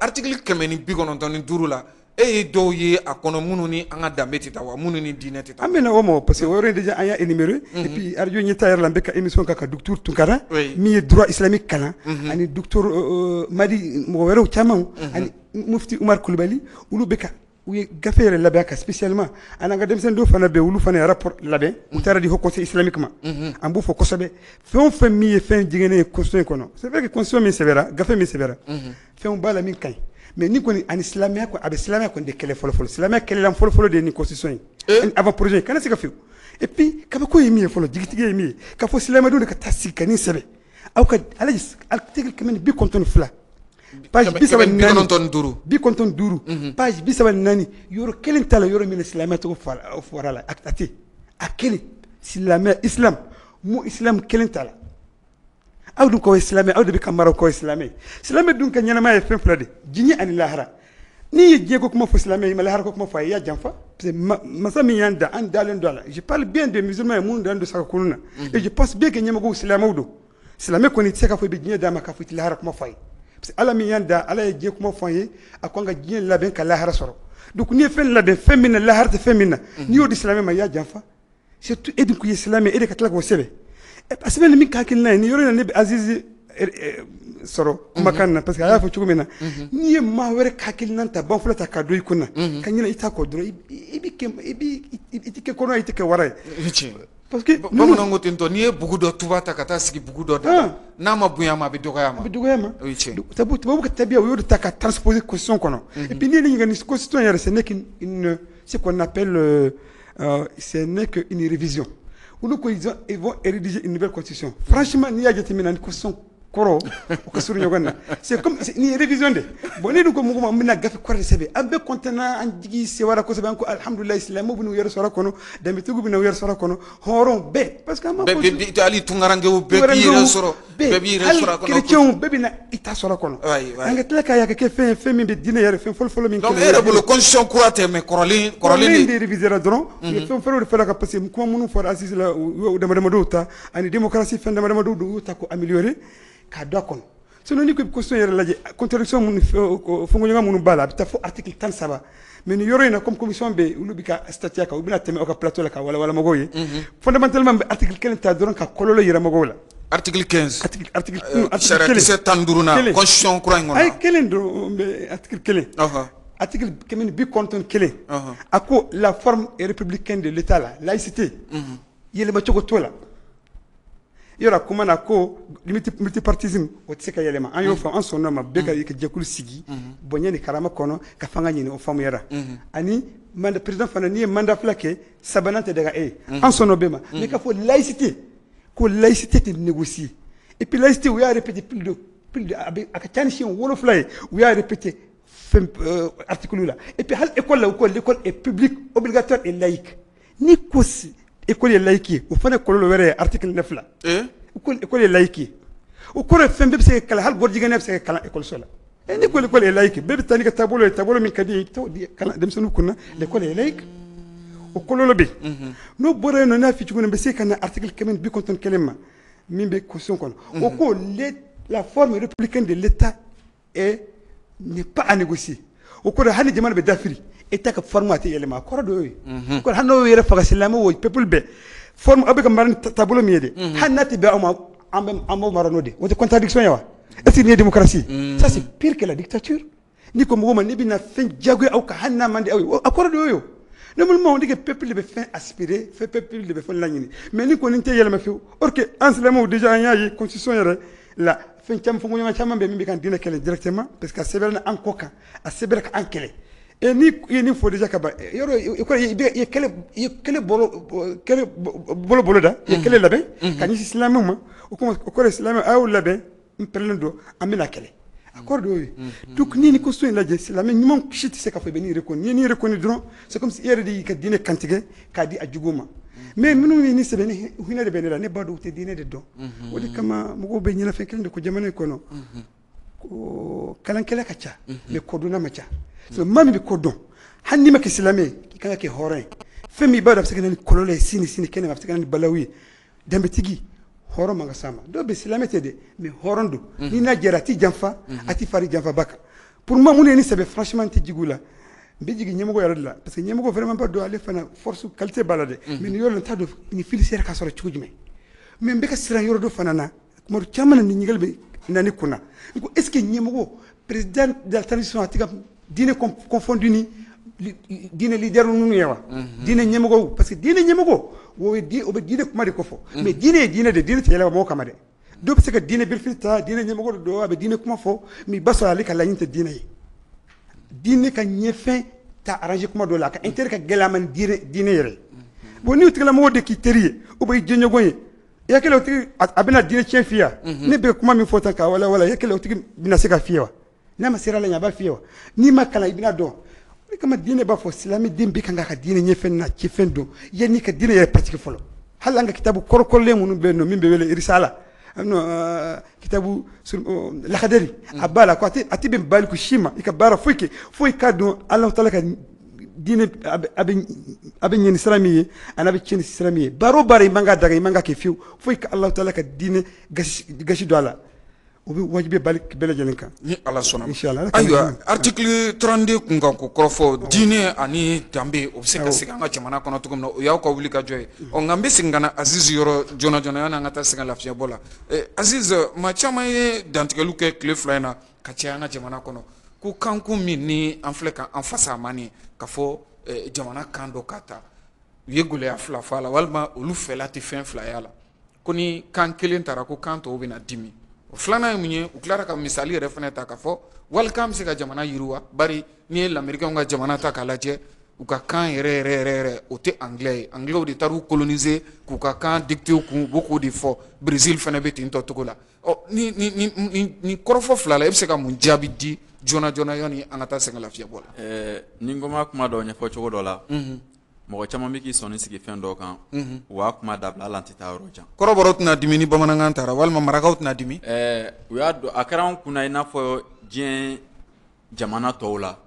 article 195 la, e ye dɔw ye a kɔnɔ minnu ni an ka danbe tɛ taa wa, minnu ni diinɛ tɛ taa. An bɛ na o ma, parce que o yɔrɔ in déjà an y'a énuméré. Et puis radio ɲɛta yɛrɛ la, n bɛ ka émission kɛ ka docteur Tunkara min ye droit islamique kalan, ani docteur Madi, mɔgɔ wɛrɛw caman, ani mufti Umar Kulubali, olu bɛ ka u ye gafe yɛrɛ labɛn ka spécialement. Ani an ka denmisɛnnin dɔw fana bɛ yen, olu fana ye rapport labɛn, u taara di haut conseil islamique ma. An b'u fɔ kosɛbɛ. Fɛn o fɛn min ye fɛn jiginen ye constitution in kɔnɔ, c'est vrai que constitution min sɛbɛnra, gafe min sɛbɛnra, fɛnw b'a la min ka ɲi, mais ni kɔni ani silamɛya kɔni, a bɛ silamɛya kɔni de kɛlɛ fɔlɔ fɔlɔ. Silamɛya kɛlɛla fɔlɔ fɔlɔ de ye nin constitution ye, ani avant projet kana se ka fiyewu. Et puis kabako ye min ye fɔlɔ, jigitigi ye min ye, k'a fɔ silamɛdenw de ka taa sigi ka nin sɛbɛn. Aw ka ala, article 192, page 34, 95, 95, page 34, yɔrɔ kelen t'a la yɔrɔ min na silamɛya tɔgɔ fɔra la. A tɛ a kelen, silamɛya, islam, mu islam kelen t'a la. Aw dun k'aw ye silamɛ, aw de bɛ ka mara k'aw ye silamɛ. Silamɛ dun ka ɲɛnamaya ye fɛn fila de: diɲɛ ani lahara. N'i ye diɲɛ ko kuma fɔ silamɛ ye, i ma lahara ko kuma fɔ a ye, i y'a janfa. Parce que masa min y'an da, an dalen don a la. Je parle bien des musulmans ye minnu dalen don saga kunun na, et je pense bien que ɲɛmɔgɔw silamɛw don. Silamɛ kɔni tɛ se k'a fɔ i bɛ diɲɛ d'a ma k'a fɔ i tɛ lahara kuma fɔ a ye, parce que Ala min y'an da, Ala ye diɲɛ kuma fɔ an ye, a ko an ka diɲɛ labɛn ka lahara sɔrɔ. Donc n'i ye fɛn labɛn fɛn min na lahara tɛ fɛn min na, n'i y'o di silamɛ ma, i y'a janfa. Surtout e dun ko i ye silamɛ, e de ka tila k'o sɛbɛn. A sɛbɛn ni min ka hakilina ye nin yɔrɔ in na, ne bɛ Aziz sɔrɔ kumakan na, parce que a y'a fɔ cogo min na, n'i ye maa wɛrɛ ka hakilina ta, banfula ta k'a don i kunna ka ɲinɛ i ta kɔ dɔrɔn, i bɛ kɛ i bɛ i tɛ kɛ kɔnɔ ye, i tɛ kɛ wara ye. Parce que bamananw ko ten tɔ, n'i ye bugu dɔ tuba ta ka taa sigi bugu dɔ da, n'a ma bonya ma, a bɛ dɔgɔya ma. A bɛ dɔgɔya ma. O ye tiɲɛ. Tubabu ka tabiya, u y'o de ta ka transposer constitution kɔnɔ. Et puis n'i ye ne ɲininka, nin constitution yɛrɛ, ce n'est qu'une, ce qu'on appelle ce n'est qu'une révision. Olu ko ils vont rédiger une nouvelle constitution. Franchement, n'i y'a jateminɛ, ni constitution kɔrɔ o ka surun ɲɔgɔn na, c'est comme nin ye révision de. Bon, ne dun ko mɔgɔ ma, n bɛna gafe kɔrɔ de sɛbɛn. An bɛɛ content na, an jigi sewara kosɛbɛ, an ko alhamdulilayi, silamɛw bɛ n'u yɛrɛ sɔrɔ a kɔnɔ, danbetigiw bɛ n'u yɛrɛ sɔrɔ a kɔnɔ, hɔrɔnw bɛɛ, parce que an b'a fɔ bɛɛ, hali tunkarankew bɛɛ b'i yɛrɛ sɔrɔ, bɛɛ b'i yɛrɛ sɔrɔ a kɔnɔ. Hali chrétiens bɛɛ bɛ na i ta sɔrɔ a kɔnɔ. An ka tila k'a ye a ka kɛ fɛn ye, fɛn min bɛ diinɛ yɛrɛ fɛn fɔlɔ fɔlɔ min. Donc e yɛrɛ bolo, constitution kura tɛ, mais kɔrɔlen kɔrɔlen de réviser dɔrɔn. U ye fɛn fɔlɔ de fɔlɔ ka, parce que kuma minnu fɔra assise la, u y'o dama damadɔw ta, ani démocratie fɛn dama damadɔw don, u y'o ta k'o améliorer k'a don a kɔnɔ. Sinon n'i ko i bɛ constitution yɛrɛ lajɛ, contradiction minnu, fɔnkɔɲɔgɔn minnu b'a la, a bɛ taa fo article 13. Mais nin yɔrɔ in na, comme commission bɛ yen, olu bɛ ka statuer kan, u bɛna tɛmɛ aw ka plateau la ka walawala mɔgɔw ye. Fondamentalement, n bɛ article kelen ta dɔrɔn ka kɔlɔlɔ yira mɔgɔw la. Article 15. Article sariya kisɛ 15 na constitution kura in kɔnɔ. Ayi, kelen dɔrɔn n bɛ, article kelen. Article 191, a ko la forme républicaine de l'État, la laïcité, yɛlɛmacogo t'o la. Yɔrɔ kuma na ko multipartisme, o tɛ se ka yɛlɛma. An y'o fɔ, an sɔnna ma. Bɛɛ ka jɛkulu sigi bonya ni karama kɔnɔ ka fanga ɲini, o faamuyara. Ani mandat, président fana, n'i ye mandat 2 kɛ, sabanan tɛ daga e ye, an sɔnna o bɛɛ ma. Mais k'a fɔ laïcité, ko laïcité tɛ négocier. Et puis laïcité, u y'a répété plus de a bɛ a ka ca ni siɲɛ 7 ye, u y'a répété fɛn article la. Et puis hali école la, u ko l'école est publique, obligatoire et laïque. Ni ko école ye laïque ye, o fana ye kɔlɔlɔ wɛrɛ ye article 9 la. Ko école ye laïque ye, o kɔrɔ ye fɛn bɛɛ bɛ se ka kalan, hali gɔrijigɛnɛ bɛ se ka kalan école so la. Ni ko l'école est laïque, bɛɛ bɛ taa n'i ka taabolo ye, taabolo min ka di ye, i bɛ t'o di kalan denmisɛnninw kunna. L'école est laïque, o kɔlɔlɔ bɛ yen. N'o bɔra yen nɔ, n'a fɔ cogo min, n bɛ se ka na article 191 ma min bɛ constitution kɔnɔ. O ko la forme républicaine de l'État est n'est pas à négocier. O kɔrɔ, hali jamana bɛ dafiri, État ka forme a tɛ yɛlɛma. A kɔrɔ dɔ y'o ye. O kɔrɔ, hali n'aw yɛrɛ faga, silamɛw o peuple bɛɛ, forme aw bɛ ka mara ni taabolo min ye dɛ, hali n'a tɛ bɛn aw ma, an bɛ an b'o mara n'o de. O tɛ contradiction ye wa? Est ce que nin ye démocratie? Ça, c'est pire que la dictature. N'i ko mɔgɔw ma n'i bɛna fɛn diyagoya aw kan, hali n'a man di aw ye, a kɔrɔ de y'o ye. O normalement, on dit que peuple de bɛ fɛn aspirer, fɛn peuple de bɛ fɛn laɲini, mais ni kɔni tɛ yɛlɛma fiyewu. Or que an silamɛw déjà, an y'a ye constitution yɛrɛ la, fɛn caman, fɔnkɔɲɔgɔn caman bɛ min bɛ ka diinɛ kɛlɛ directement, parce que a sɛbɛnna an kɔ kan, a sɛbɛnna ka an kɛlɛ. Et ni i ye nin fɔ déjà ka ban, yɔrɔ i kɔrɔ i ye kɛlɛ bolo, kɛlɛ bolo bolo da, i ye kɛlɛ labɛn ka ɲɛsin silamɛw ma. O kuma, o kɔrɔ ye silamɛw a y'aw labɛn, n pɛrɛlen don, an bɛna kɛlɛ. A kɔrɔ de y'o ye. Donc ni constitution in lajɛ, silamɛ ɲuman si tɛ se k'a fɔ i bɛ nin reconnu. N'i ye nin reconnu dɔrɔn, c'est comme si i yɛrɛ de y'i ka diinɛ kantigɛ k'a di a juguw ma. Mais minnu ye nin sɛbɛn, ni hinɛ de bɛ ne la, ne b'a dɔn u tɛ diinɛ de dɔn. O de kama mɔgɔw bɛ ɲɛnafɛn kelen de ko jamana in kɔnɔ, ko kalankɛla ka ca, mais kodɔnna ma ca. So maa min bɛ ko dɔn, hali n'i ma kɛ silamɛ ye, i kan ka kɛ hɔrɔn ye. Fɛn min i b'a dɔn a bɛ se ka na ni kɔlɔlɔ ye sini, sini kɛnɛ ma, a bɛ se ka na ni balawu ye. Danbetigi hɔrɔn man ka s'a ma. Dɔw bɛ silamɛ tɛ dɛ, mais hɔrɔn don. Ni n'a jɛra, a ti janfa, a ti fari janfaba kan. Pour moi, minnu ye nin sɛbɛn, franchement, n tɛ jigin u la, n bɛ jigin ɲɛmɔgɔ yɛrɛ de la, parce que ɲɛmɔgɔ vraiment b'a dɔn, ale fana force qualité b'a la dɛ. Mais nin yɔrɔ la, n t'a dɔn nin fili sera ka sɔrɔ cogo jumɛn. Mais n bɛ ka siran yɔrɔ dɔ fana na. Kuma caman na, nin ɲininkali bɛ na ne kunna. N ko est ce que ɲɛmɔgɔ, président de la transition, a tɛ ka diinɛ confondu ni diinɛ leader ninnu ye wa, diinɛ ɲɛmɔgɔw? Parce que diinɛ ɲɛmɔgɔ, o ye o bɛ diinɛ kuma de ko fɔ, mais diinɛ ye diinɛ de, diinɛ tɛ yɛlɛma mɔgɔ kama dɛ. Dɔw bɛ se ka diinɛ birifini ta, diinɛ ɲɛmɔgɔ de don, a bɛ diinɛ kuma fɔ, mais i b'a sɔrɔ ale ka laɲini tɛ diinɛ ye. Diinɛ ka ɲɛfɛn ta arranger kuma dɔ la, a ka intérêt ka gɛlɛn a ma ni diinɛ yɛrɛ ye. Bon, n'i tigilamɔgɔ de k'i teri ye ou bien i jɛɲɔgɔn ye, i hakili o tigi a bɛna diinɛ tiɲɛ f'i ye wa? Ne bɛ kuma min fɔ tan k'a wala wala, i hakili o tigi bɛna se ka f'i ye wa? N'a ma sira la ɲɛ, a b'a f'i ye wa? N'i ma kalan, i bɛna dɔn. O de kama diinɛ b'a fɔ silamɛden bɛ kan k'a ka diinɛ ɲɛfɛn n'a cɛfɛn dɔn yanni ka diinɛ yɛrɛ pratiquer fɔlɔ. Hali an ka kitabu kɔrɔkɔrɔlen minnu bɛ yen nɔ, min bɛ wele Risala, kitabu Lakadari, a b'a la ko a tɛ bɛn baliku si ma i ka baara foyi kɛ fo i k'a dɔn Alahu taala ka diinɛ a bɛ ɲɛ ni sira min ye, a n'a bɛ tiɲɛ ni sira min ye. Baara o baara, i man ka daga, i man ka kɛ fiyewu fo i ka Alahu taala ka diinɛ gasi don a la. O bɛ wajibi bali bɛɛ lajɛlen kan. Ni Ala sɔnna. Inshallah, Ala k'an Ayiwa, kisi. article 32 kunkan ko kɔrɔfɔ, diinɛ ani danbe, o bɛ se ka segin an ka jamana kɔnɔ cogo min na, o y'aw ka wuli ka jɔ ye. Ɔ, nka n bɛ segin ka na Aziz yɔrɔ joona joona yanni an ka taa sɛgɛn lafiyabɔ la. Aziz, maa caman ye dantigɛliw kɛ tile 2 in na ka caya an ka jamana kɔnɔ, ko kankun min ni an filɛ ka an fasa a ma nin ye, ka fɔ jamana kan dɔ ka ta, u ye gɛlɛya fila fɔ a la, walima olu fɛla tɛ fɛn fila y'a la, ko ni kan kelen taara, ko kan tɔw bɛna dimi. O filanan ye mun ye? U tilara ka misali yɛrɛ fana ta k'a fɔ walikan bɛ se ka jamana yiriwa, bari n'i ye lamɛrikɛnw ka jamana ta k'a lajɛ, u ka kan yɛrɛ yɛrɛ yɛrɛ yɛrɛ, o tɛ anglais ye. Anglais de taar'u coloniser k'u ka kan dicter u kun, u b'o k'o de fɔ. Brésil fana bɛ ten tɔ cogo la. Ɔ, ni kɔrɔfɔ fila la, e bɛ se ka mun jaabi di joona joona yanni an ka taa sɛgɛn lafiyabɔ la? Ni n ko ma kuma dɔw ɲɛfɔ cogo dɔ la, mɔgɔ caman bɛ k'i sɔnni sigi fɛn dɔw kan, u b'a kuma dabila hali an tɛ taa yɔrɔ jan. Kɔrɔbɔrɔw tɛna dimi ni bamanankan taara, walima marakaw tɛna dimi? U y'a dɔn, a kɛra anw kunna i n'a fɔ diɲɛ jamana tɔw la,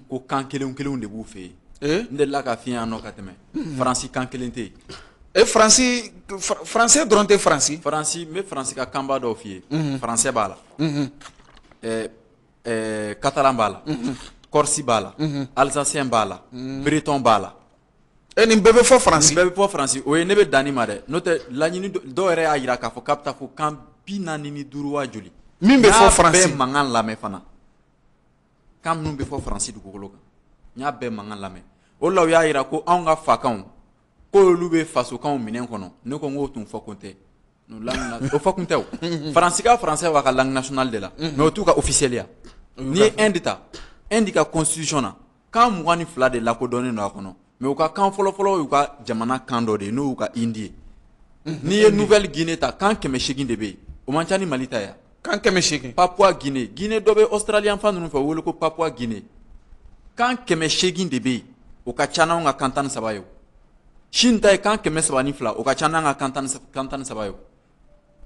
ko kan kelen kelenw de b'u fɛ yen. N delila ka f'i yan nɔ ka tɛmɛ, Faransi kan kelen tɛ yen. E, Faransi, français dɔrɔn tɛ Faransi. Faransi, n bɛ Faransi ka kanba dɔw f'i ye. Français b'a la, catalan b'a la, corse b'a la, alsacien b'a la, breton b'a la. E, nin bɛɛ bɛ fɔ Faransi? Nin bɛɛ bɛ fɔ Faransi. O ye ne bɛ dan nin ma dɛ, n'o tɛ laɲini dɔw yɛrɛ y'a jira k'a fɔ k'a bɛ taa fo kan 45 wa joli. Min bɛ fɔ Faransi. N y'a bɛɛ mankan lamɛn fana, kan minnu bɛ fɔ Faransi dugukolo kan, n y'a bɛɛ mankan lamɛn. O de la u y'a jira ko anw ka fakanw, k'olu bɛ fasokanw minɛn kɔnɔ. Ne ko n k'o tun fɔ ko tɛ. O fɔ kun tɛ o. Faransi ka français b'a ka langue nationale de la, mais o t'u ka officiel ya. N'i ye Inde ta, Inde ka constitution na, kan 22 de lakodɔnnen don a kɔnɔ, mais u ka kan fɔlɔfɔlɔ y'u ka jamana kan dɔ de ye, n'o y'u ka hindi ye. N'i ye Nouvelle Guinée ta, kan 800 de bɛ yen, o man ca ni Mali ta ye. Kan 800. Papua Guinée, Guinée dɔ bɛ Australie fan ninnu fɛ, o wele ko Papua Guinée, kan 800 de bɛ yen, o ka ca n'anw ka kan 13 ye. Chine ta ye kan 302, o ka ca n'an ka kan 13 ye.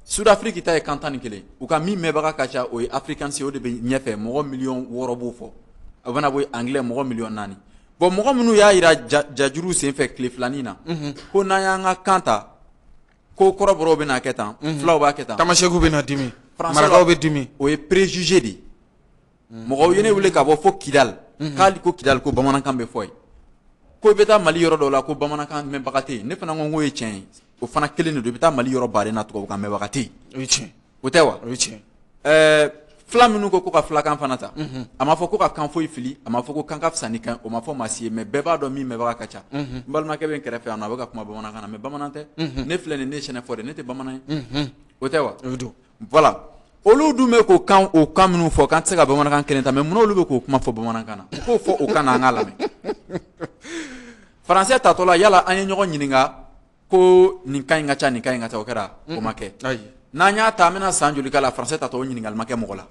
Sud-Afrique ta ye kan 11, u ka min mɛnbaga ka ca, o ye Afrikaans ye, o de bɛ ɲɛfɛ, mɔgɔ miliyɔn 6 b'o fɔ. A bɛna bɔ anglais, mɔgɔ miliyɔn 4. Bon, mɔgɔ minnu y'a jira jajuru senfɛ tile filanin na ko n'an y'an ka kan ta, ko kɔrɔbɔrɔw bɛna kɛ tan, fulaw b'a kɛ tan, tamasɛkiw bɛna dimi, marakaw bɛ dimi. O ye préjugé de ye. Mɔgɔw ye ne wele ka bɔ fo Kidali, k'ale ko Kidali ko bamanankan bɛ fɔ yen, ko i bɛ taa Mali yɔrɔ dɔw la ko bamanankan mɛnbaga tɛ yen. Ne fana ko n k'o ye tiɲɛ ye, o fana kelen de don. I bɛ taa Mali yɔrɔ baden na, tubabukan mɛnbaga tɛ yen. O ye tiɲɛ. O tɛ wa? O ye tiɲɛ. Fila minnu ko ka filakan fana ta, a ma fɔ ko ka kan foyi fili, a ma fɔ ko kan ka fisa ni kan, o ma fɔ maa si ye, mais bɛɛ b'a dɔn min mɛnbaga ka ca. N balimakɛ bɛ n kɛrɛfɛ yan nɔ, a bɛ ka kuma bamanankan na, mais bamanan tɛ. Ne filɛ nin, ne ye sɛnɛfɔ de, ne tɛ bamanan ye, o tɛ wa? O don. Voilà, olu dun bɛ k'o kan, o kan minnu fɔ k'an tɛ se ka bamanankan kelen ta, mais munna olu bɛ k'o kuma fɔ bamanankan na? U k'o fɔ o kan na, an k'a lamɛn. Faransɛ tatɔ la, yala an ye ɲɔgɔn ɲininka ko nin kan in ka ca, nin kan in ka ca, o kɛra? O ma kɛ. N'an y'a ta, an bɛna san joli k'a la? Faransɛ tatɔ, o ɲininkali ma kɛ mɔgɔ la.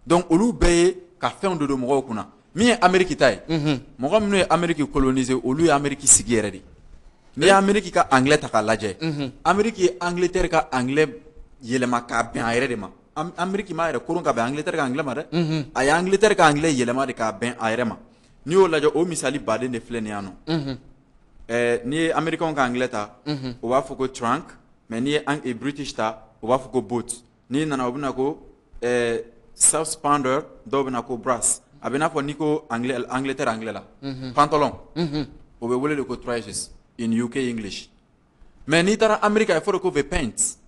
Donc olu bɛɛ ye ka fɛnw de don mɔgɔw kunna. Min ye Amérique ta ye, mɔgɔ minnu ye Amérique coloniser, olu ye Amérique sigi yɛrɛ de. N'i ye Amérique ka anglais ta k'a lajɛ, Amérique ye Angleterre ka anglais yɛlɛma k'a bɛn a yɛrɛ de ma. Amérique m'a yɛrɛ koron ka bɛn Angleterre ka anglais ma dɛ, a ye Angleterre ka anglais yɛlɛma de k'a bɛn a yɛrɛ ma. N'i y'o lajɛ, o misali baden de filɛ nin yan nɔ. N'i ye Américain ka anglais ta, o b'a fɔ ko trunk, mais n'i ye British ta, o b'a fɔ ko boat. N'i nana, o bɛna ko southpounder, dɔw bɛna ko brass. A bɛ n'a fɔ n'i ko anglais, Angleterre anglais la, pantalon, o bɛ wele de ko trousers in UK English, mais n'i taara Amérique, a bɛ fɔ de ko the pants.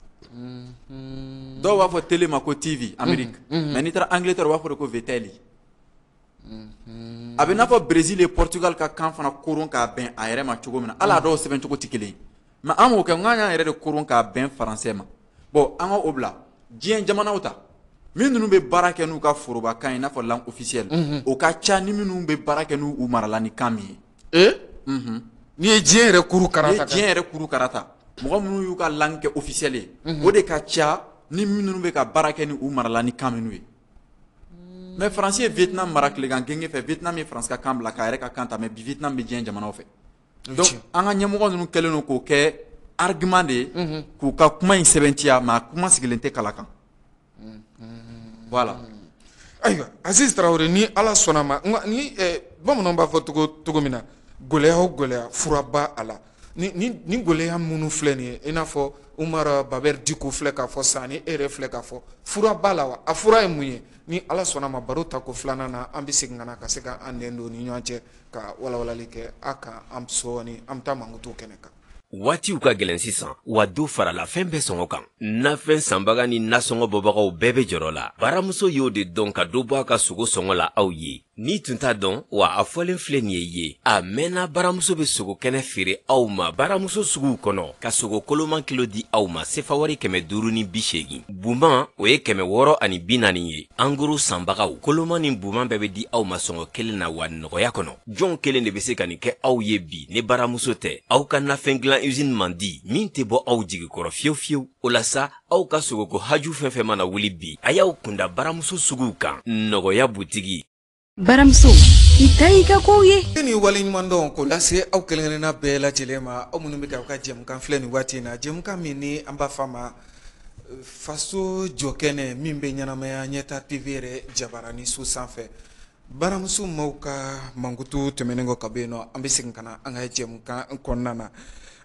Dɔw b'a fɔ télé ma ko TV Amérique, mais n'i taara Angleterre, u b'a fɔ de ko the telly. A bɛ n'a fɔ Brésil ye Portugal ka kan fana koron k'a bɛn a yɛrɛ ma cogo min na, hali a dɔw sɛbɛn cogo tɛ kelen ye, mais an m'o kɛ, n k'an y'an yɛrɛ de koron k'a bɛn français ma. Bon, an ka o bila. Diɲɛ jamanaw ta, min ninnu bɛ baara kɛ n'u ka forobakan ye, i n'a fɔ langue officielle, o ka ca ni minnu bɛ baara kɛ n'u marala ni kan min ye. Ee, n'i ye diɲɛ yɛrɛ kuru karata? N'i ye diɲɛ yɛrɛ kuru karata, mɔgɔ minnu y'u ka langue kɛ officielle ye, o de ka ca ni minnu bɛ ka baara kɛ ni u marala ni kan minnu ye. Mais Faransi ye Vietnam mara tilegan genge fɛ, Vietnam ye Faransi ka kan bila k'a yɛrɛ ka kan ta, mais bi Vietnam bɛ diɲɛ jamanaw fɛ. Donc an ka ɲɛmɔgɔ ninnu kɛlen don k'o kɛ argument de ye k'u ka kuma in sɛbɛntiya, mais a kuma sigilen tɛ kala kan. Voilà. Ayiwa, Aziz Tarawele, ni Ala sɔnna ma, ni bamananw b'a fɔ cogo min na, gɛlɛya o gɛlɛya, fura ba a la. Ni gɛlɛya minnu filɛ nin ye, i n'a fɔ Umar Babɛri Diko filɛ k'a fɔ sisan, ni e yɛrɛ filɛ k'a fɔ, fura b'a la wa? A fura ye mun ye? Ni Ala sɔnna ma, baro ta ko filanan na, an bɛ segin ka na ka se ka an nɛn don ni ɲɔgɔn cɛ ka walawalali kɛ a kan. An sɔɔni, an bɛ taa mankutu kɛnɛ kan. Waatiw ka gɛlɛn sisan wa, do farala fɛn bɛɛ sɔngɔ kan. Nafɛn sanbaga ni nasɔngɔ bɔbagaw bɛɛ bɛ jɔrɔ la. Baramuso y'o de dɔn ka dɔ bɔ a ka sogo sɔngɔ la aw ye. N'i tun t'a dɔn wa, a fɔlen filɛ nin ye ye a mɛnna. Baramuso bɛ sogo kɛnɛ feere aw ma baramuso suguw kɔnɔ, ka sogo koloman kilo di aw ma sefa wari 580, buman o ye 640 ye. En gros sanbagaw, koloman ni buman bɛɛ bɛ di aw ma sɔngɔ kelen na wa nɔgɔya kɔnɔ. Jɔn kelen de bɛ se ka nin kɛ aw ye bi ni baramuso tɛ? Aw ka nafɛn dilan usine man di min tɛ bɔ aw jigi kɔrɔ fiyewu fiyewu. O la sa, aw ka sogoko haju fɛn fɛn mana wuli bi, a y'aw kunda baramuso suguw kan, nɔgɔya butigi. Baramuso, i ta y'i ka kow ye. Ni waleɲuman dɔn k'o lase aw kelen-kelenna bɛɛ lajɛlen ma, aw minnu bɛ k'aw ka jɛmukan filɛ nin waati in na, jɛmukan min ni an b'a fɔ a ma Faso Jɔkɛnɛ, min bɛ ɲɛnamaya Ɲɛta TV yɛrɛ jabarani so sanfɛ. Baramuso maaw ka mankutu tɛmɛnen kɔ ka bɔ yen nɔ, an bɛ segin ka na an ka jɛmukan kɔnɔna na.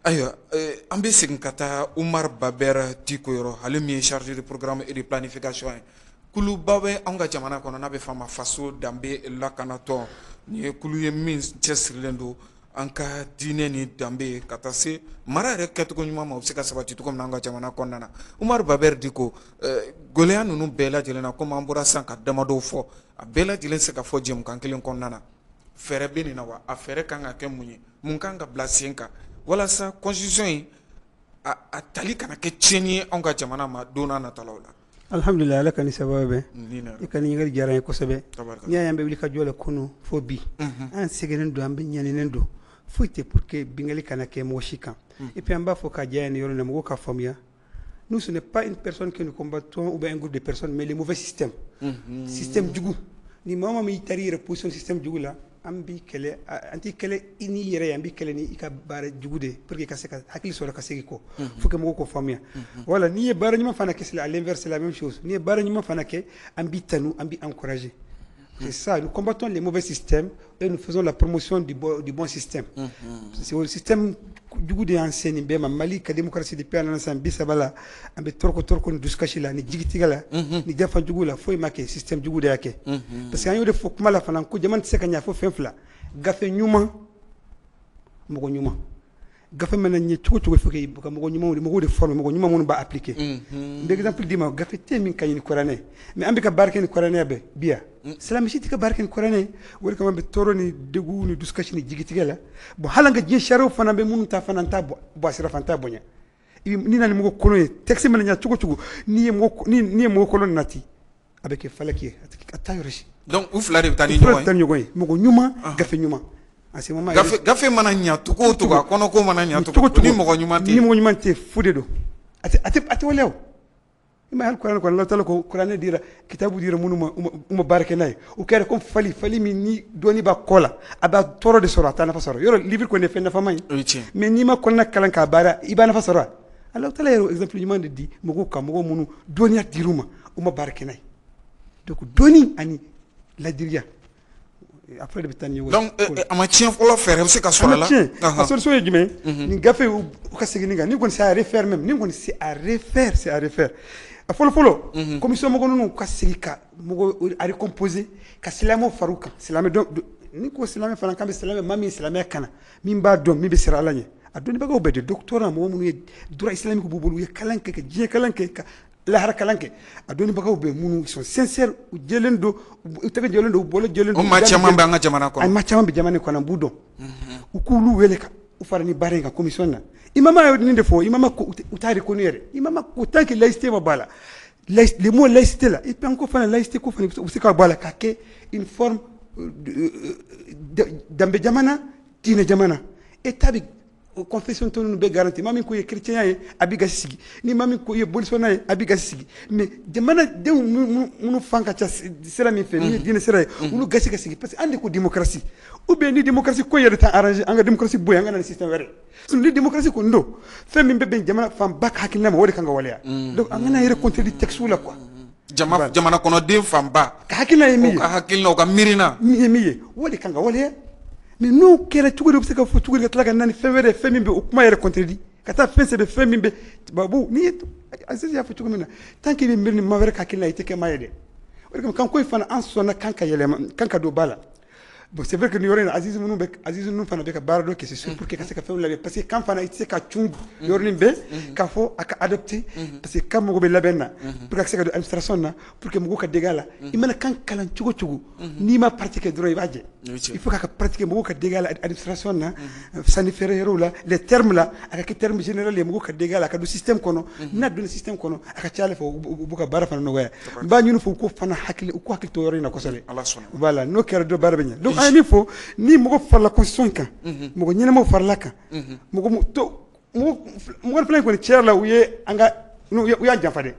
Ayiwa, an bɛ segin ka taa Umar Babɛr Diko yɔrɔ, ale min ye chargé de programme et de planification ye. Kuluba bɛ anw ka jamana kɔnɔ n'a bɛ f'a ma Faso Danbe Lakanatɔn. Nin ye kulu ye min cɛsirilen don an ka diinɛ ni danbe ka taa se mara yɛrɛ kɛcogo ɲuman ma, o bɛ se ka sabati cogo min na an ka jamana kɔnɔna na. Umaru Babɛri Diko, gɛlɛya ninnu bɛɛ lajɛlen na, komi an bɔra sisan ka damadɔw fɔ, a bɛɛ lajɛlen se ka fɔ jɛmukan kelen kɔnɔna na, fɛɛrɛ bɛ nin na wa? A fɛɛrɛ kan ka kɛ mun ye? Mun kan ka bila sen kan walasa constitution in a tali kana kɛ tiɲɛni ye anw ka jamana ma don n'a nataw la. Alhamdulillah, Ala ka ni sababu bɛn. I ka ɲininkali diyara n ye kosɛbɛ. N'i y'a ye an bɛ wuli ka jɔ la kunun fo bi, an sɛgɛnnen don, an bɛ ɲaninen don, foyi tɛ pour que bingali kana kɛ mɔgɔ si kan. Et puis an b'a fɔ ka jɛya nin yɔrɔ in na, mɔgɔw ka faamuya, nous, ce n'est pas une personne que nous combattons ou bien un groupe de personnes, mais les mauvais systèmes, système jugu. Ni maa min taara i yɛrɛ position système jugu la, an b'i kɛlɛ, an t'i kɛlɛ i n'i yɛrɛ ye, an b'i kɛlɛ ni i ka baara jugu de, pour que i ka se ka hakili sɔrɔ ka segin kɔ. Faut que mɔgɔw k'o faamuya. Voilà, n'i ye baara ɲuman fana kɛ, à l'inverse, c'est la même chose. N'i ye baara ɲuman fana kɛ, an b'i tanu, an b'i encourager. C'est ça, nous combattons les mauvais systèmes et nous faisons la promotion du bon système. C'est le système jugu de y'an se nin bɛɛ ma. Mali ka démocratie, depuis a nana san 30 la, an bɛ tɔrɔkɔ tɔrɔkɔ ni dusukasi la, ni jigitigɛ la, ni jafa jugu la. Foyi ma kɛ, système jugu de y'a kɛ. Parce que an y'o de fɔ kuma la fana ko jamana tɛ se ka ɲɛ fo fɛn fila: gafe ɲuman, mɔgɔ ɲuman. Gafe mana ɲɛ cogo cogo, faut que ka mɔgɔ ɲumanw, mɔgɔw de former, mɔgɔ ɲuman minnu b'a appliquer. N bɛ exemple d'i ma: gafe tɛ min ka ɲi ni kuranɛ, mais an bɛ ka baara kɛ ni kuranɛ bɛɛ bi yan. Silamɛ si tɛ ka baara kɛ ni kuranɛ ye. O de kama an bɛ tɔɔrɔ ni degun ni dusukasi ni jigitigɛ la. Bon, hali an ka diɲɛ sariyaw fana bɛ minnu ta fana, an t'a bɔ a sira fɛ, an t'a bonya. N'i nana ni mɔgɔ kolon ye, texte mana ɲɛ cogo cogo, n'i ye mɔgɔ kolon nati, a bɛ kɛ falaki ye, a t'a yɔrɔ si. Donc u fila de bɛ taa ni ɲɔgɔn ye, ɲɔgɔn taa ni ɲɔgɔn ye: mɔgɔ ɲuman, gafe ɲuman. En ce moment, gafe mana ɲa cogo o cogo, a kɔnɔko mana ɲa cogo cogo, ni mɔgɔ ɲuman tɛ ni mɔgɔ ɲuman tɛ, fu de don, a tɛ waleya. O i ma hali kuranɛ kɔnɔ, Ala taala ko kuranɛ dira, kitabu dira minnu ma, u ma baara kɛ n'a ye, o kɛra comme fali min ni dɔnni b'a kɔ la, a b'a tɔɔrɔ de sɔrɔ, a t'a nafa sɔrɔ. Yɔrɔ livre kɔni ye fɛn nafama ye, mais n'i ma kɔnɔna kalan k'a baara, i b'a nafa sɔrɔ. Ala taala yɛrɛ exemple ɲuman de di mɔgɔw kan, mɔgɔ minnu dɔnniya dir'u ma, u ma baara kɛ n'a ye. Donc dɔnni ani ladiriya, après de bɛ taa ni ɲɔgɔn ye. Donc a ma tiɲɛ fɔlɔ, fɛɛrɛ bɛ se ka sɔrɔ a la. A solution ye jumɛn? Nin gafe, u ka segin nin kan. Ni kɔni c'est à refaire même, ni kɔni c'est à refaire, c'est à refaire. A fɔlɔ fɔlɔ, commission mɔgɔ ninnu ka segin ka mɔgɔ a recomposer, ka silamɛw far'u kan. Silamɛ dɔn, ni ko silamɛ fana kan bɛ silamɛ, maa min silamɛya kana, min b'a dɔn, min bɛ siran Ala ɲɛ. A dɔnnibagaw bɛɛ de, doctorat, mɔgɔ minnu ye droit islamique b'u bolo, u ye kalan kɛ, ka diɲɛ kalan kɛ, ka lahara kalan kɛ. A dɔnnibagaw bɛ minnu sont sincères, u jɛlen don, u tɛgɛ jɛlen don, u bolo jɛlen don. O maa caman bɛ an ka jamana kɔnɔ. A maa caman bɛ jamana kɔnɔ, n b'u dɔn. U k'olu wele ka u fara ni baara in kan commission na. Imama ye nin de fɔ, imama ko u t'a reconnu yɛrɛ. Imama ko tant que laïcité ma bɔ a la, le mot laïcité là, et puis encore fana laïcité ko fana, u bɛ se ka bɔ a la k'a kɛ une forme danbe jamana, diinɛ jamana, état bɛ confession tɔ ninnu bɛɛ garanti. Maa min ko ye chrétien ye, a b'i gasi sigi. Ni maa min ko ye bolisɔnna ye, a b'i gasi sigi. Mais jamanadenw minnu fan ka ca sira min fɛ, min ye diinɛ sira ye, olu gasi ka sigi, parce que an de ko démocratie. Ou bien ni démocratie ko yɛrɛ t'an arranger, an ka démocratie bɔ yen, an ka na ni système wɛrɛ. Sinon ni démocratie kɔni don, fɛn min bɛ bɛn jamana fanba ka hakilina ma, o de kan ka waleya. Donc an kana yɛrɛ contredire texte la, quoi. Jamana kɔnɔden fanba ka hakilina ye min ye, ka hakilina, u ka miirina min ye min ye, o de kan ka waleya. Mais n'o kɛra cogo di, u bɛ se ka fɔ cogo di ka tila ka na ni fɛn wɛrɛ, fɛn min bɛ o kuma yɛrɛ contredit, ka taa fɛn sɛbɛn, fɛn min bɛ tubabu n'i ye? Aziz y'a fɔ cogo min na, tant que i bɛ miiri ni maa wɛrɛ ka hakilina ye, i tɛ kɛ maa ye dɛ. O de kama kanko in fana, an sɔnna kan ka yɛlɛma, kan ka don ba la. Bon, c'est vrai que nin yɔrɔ in na, Aziz minnu bɛ, Aziz ninnu fana bɛ ka baara dɔ kɛ, c'est sûr, pour que ka se ka fɛnw labɛn, parce que kan fana, i tɛ se ka cun yɔrɔnin bɛɛ k'a fɔ a ka adopter, parce que kan mago bɛ labɛn na pour que a ka se ka don administration na, pour que mɔgɔw ka dege a la. I mana kan kalan cogo cogo, n'i ma pratiquer dɔrɔn, i b'a jɛ. Il faut k'a ka pratiquer, mɔgɔw ka dege a la administration na, sanni feere yɔrɔw la, les termes là, a ka kɛ terme général ye, mɔgɔw ka dege a la, a ka don système kɔnɔ. N'a donna système kɔnɔ, a ka ca Ala fɛ, u b'u ka baara fana nɔgɔya. N b'a ɲini fɛ u k'o fana hakili, u k'u hakili to yɔrɔ in na kosɛbɛ. Voilà, n'o kɛra dɔrɔn, baara bɛ ɲɛ. Donc an ye min fɔ, ni mɔgɔ farala constitution kan, mɔgɔ ɲɛnamaw farala kan, mɔgɔ to mɔgɔ fila in kɔni, tiɲɛ yɛrɛ la, u ye an ka, u y'an janfa dɛ,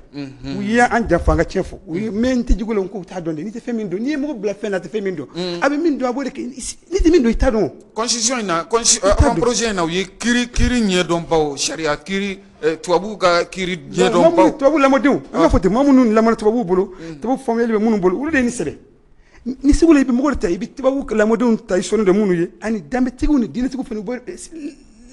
u ye an janfa. An ka tiɲɛ fɔ, u ye mais n tɛ jugu la, ko u t'a dɔn dɛ. N'i tɛ fɛn min dɔn, n'i ye mɔgɔ bila fɛn na, a tɛ fɛn min dɔn, a bɛ min dɔn, a b'o de kɛ. N'i tɛ min dɔn, i t'a dɔn. Constitution in na, avant projet in na, u ye kiiri ɲɛdɔnbaw, sariya kiiri, tubabuw ka kiiri ɲɛdɔnbaw. Tubabu lamɔdenw, an ka fɔ ten, maa minnu lamɔna tubabuw bolo, tubabu faamuyali bɛ minnu bolo, olu de ye nin sɛbɛn. Ni sugu la, i bɛ mɔgɔ de ta, i bɛ tubabu lamɔdenw ta, i sɔnni de minnu ye, ani danbetigiw ni diinɛtigiw fana bɔ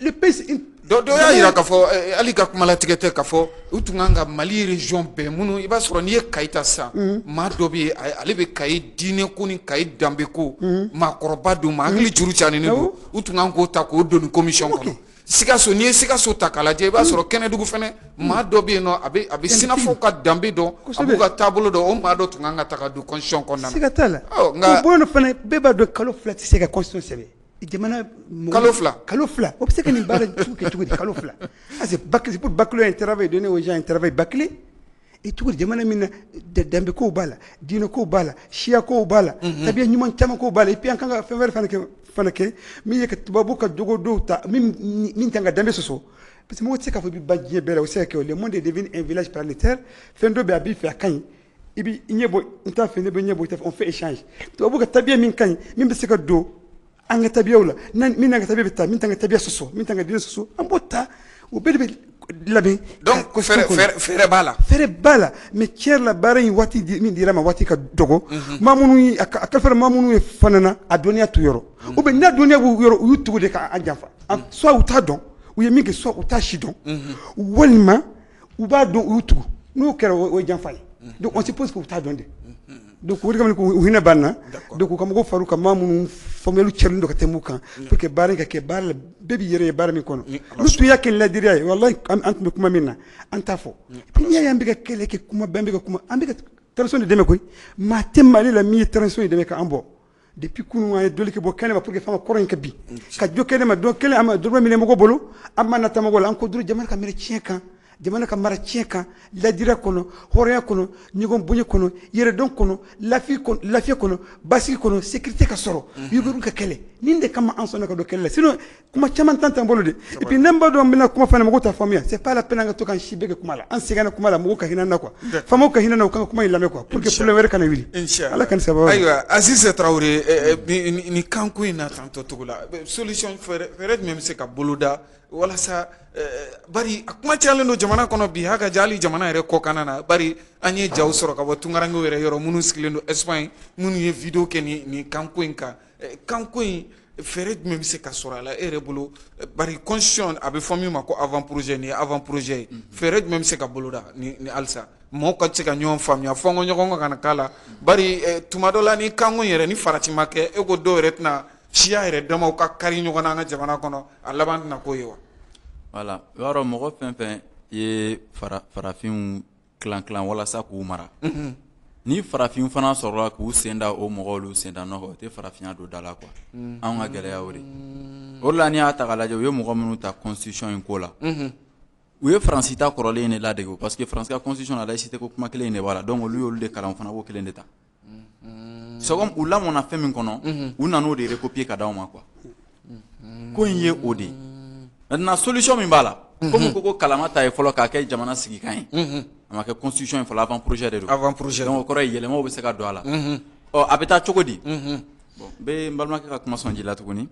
le pays. Dɔ y'a jira k'a fɔ hali ka kumalatigɛ tɛ, k'a fɔ u tun kan ka Mali région bɛɛ minnu, i b'a sɔrɔ n'i ye Kayi ta sisan, maa dɔ bɛ yen, ale bɛ Kayi diinɛ ko ni Kayi danbe ko, maakɔrɔba don, maa hakili juru caaninen don, u tun kan k'o ta k'o don nin commission kɔnɔ. Sikaso, n'i ye Sikaso ta k'a lajɛ, i b'a sɔrɔ Kɛnɛdugu fɛnɛ, maa dɔ bɛ yen nɔ, a bɛ Sinafɔ ka danbe dɔn, a b'u ka taabolo dɔn, o maa dɔ tun kan ka ta ka don constitution kɔnɔna na. Siga t'a la. Nka o bolo fana, bɛɛ b'a dɔn, kalo 2 tɛ se ka constitution sɛbɛn. Jamana kalo 2. Kalo 2, o bɛ se ka nin baara sugu kɛ cogo di kalo 2? Ah, c'est bâclé, c'est pour bâcler un travail, donner aux gens un travail bâclé. Et cogo di jamana min na, danbe kow b'a la, diinɛ kow b'a la, siya kow b'a la, tabiya ɲuman caman kow b'a la. Et puis an kan ka fɛn wɛrɛ fana kɛ min ye ka tubabu ka jogo dɔw ta min kan ka danbe sɔsɔ, parce que mɔgɔ tɛ se k'a fɔ i bɛ ban diɲɛ bɛɛ la. O tɛ se ka kɛ. Le monde est devenu un village planétaire. Fɛn dɔ bɛ yen, a b'i fɛ, a ka ɲi, i b'i ɲɛ bɔ n t'a fɛ, ne bɛ ɲɛ bɔ i t'a fɛ, on fait échange. Tubabu ka tabiya min ka ɲi, min bɛ se ka don an ka tabiyaw la, min n'an ka tabiya bɛ taa, min t'an ka tabiya sɔsɔ, min t'an ka diinɛ sɔsɔ, an b'o ta. O bɛɛ de bɛ labɛn. Donc fɛɛrɛ b'a la. Fɛɛrɛ b'a la, mais tiɲɛ yɛrɛ la, baara in waati min dira ma, waati ka dɔgɔ. Maa minnu ye a kalifara maa minnu ye fana na, a dɔnniya t'u yɔrɔ, ou bien n'a dɔnniya b'u yɔrɔ, u y'u tugu de k'an janfa. Soit u t'a dɔn u ye min kɛ, soit u t'a si dɔn, walima u b'a dɔn, u y'u tugu. N'o kɛra, o ye janfa ye. Donc on suppose que u t'a dɔn de. Donc o de kama u hinɛ b'an na. Donc u ka mɔgɔw far'u kan, maa minnu faamuyali cɛlen don ka tɛmɛ u kan, pour que baara in ka kɛ baara la, bɛɛ b'i yɛrɛ ye baara min kɔnɔ. N'u tun y'a kɛ ladiriya ye, walahi, an tun bɛ kuma min na, an t'a fɔ. Puis n'i y'a ye an bɛ ka kɛlɛ kɛ, kuma bɛɛ, an bɛ ka kuma, an bɛ ka transition de dɛmɛ koyi. Maa tɛ Mali la min ye transition in dɛmɛ k'an bɔ. Depuis kunun, an ye doli kɛ bɔ kɛnɛ ma pour que fɛn ka kɔrɔ in kɛ bi ka jɔ kɛnɛ ma. Don kelen an ma dɔrɔmɛ minɛ mɔgɔ bolo, an ma nata mɔgɔ la. An ko dɔrɔn jamana ka minɛ tiɲɛ kan, jamana ka mara tiɲɛ kan, ladiriya kɔnɔ, hɔrɔnya kɔnɔ, ɲɔgɔn bonya kɔnɔ, yɛrɛdɔn kɔnɔ, lafiya kɔnɔ, basigi kɔnɔ, sécurité ka sɔrɔ, yurugu ka kɛlɛ. Nin de kama an sɔnna ka don kɛlɛ la. Sinon kuma caman t'an bolo de. Et puis n'an b'a dɔn an bɛna kuma fana, mɔgɔw t'a faamuya. C'est pas la peine an ka to k'an si bɛɛ kɛ kuma la. An sɛgɛnna kuma la, mɔgɔw ka hinɛ an na quoi, faamaw ka hinɛ an na, u ka kuma in lamɛn quoi, pour que problème wɛrɛ kana wuli. Ala ka nin sababu. Ayiwa, Aziz Traoré, nin kanko in na tantɔ cogo la, solution, fɛɛrɛ jumɛn bɛ se ka boloda walasa, bari a kuma cayalen don jamana kɔnɔ bi, haka ja hali jamana yɛrɛ kɔkanna na, bari an ye jaw sɔrɔ ka bɔ tunkarankew yɛrɛ yɔrɔ minnu sigilen don Espagne, minnu ye vidéo kɛ nin kanko in kan. Kanko in, fɛɛrɛ jumɛn bɛ se ka sɔrɔ a la e yɛrɛ bolo? Bari constitution a bɛ fɔ min ma ko avant projet, nin ye avant projet ye. Fɛɛrɛ jumɛn bɛ se ka boloda ni halisa mɔgɔw ka se ka ɲɔgɔn faamuya, fɔnkɔ ɲɔgɔn kana k'a la? Bari tuma dɔ la, ni kanko in yɛrɛ ni farati ma kɛ, e ko dɔw yɛrɛ tɛna siya yɛrɛ damaw ka kari ɲɔgɔn na an ka jamana kɔnɔ, a laban tɛna k'o ye wa? Voilà, i b'a dɔn, mɔgɔ fɛn fɛn ye farafinw kilan kilan walasa k'u mara, ni farafin fana sɔrɔla k'u sen da o mɔgɔw olu sen da nɔfɛ, o tɛ farafinya don da la quoi. Anw ka gɛlɛya o de o de la. N'i y'a ta k'a lajɛ, u ye mɔgɔ minnu ta constitution in ko la, u ye Faransi ta kɔrɔlen in de ladege, parce que Faransi ka constitution na, laïcité ko kuma kelen in de b'a la. Donc olu y'olu de kalan, o fana b'o kelen de ta. C'est comme u lamɔna fɛn min kɔnɔ, u nan'o de recopier ka d'aw ma quoi. Ko in ye o de ye. Maintenant, solution min b'a la, komi ko kalama ta ye fɔlɔ k'a kɛ jamana sigikan ye, a ma kɛ constitution ye fɔlɔ, avant projet de don. Avant projet. Donc o kɔrɔ ye yɛlɛmaw bɛ se ka don a la. Ɔ, a bɛ taa cogo di? Bon, n bɛ n balimakɛ ka kuma sɔn ji la tuguni.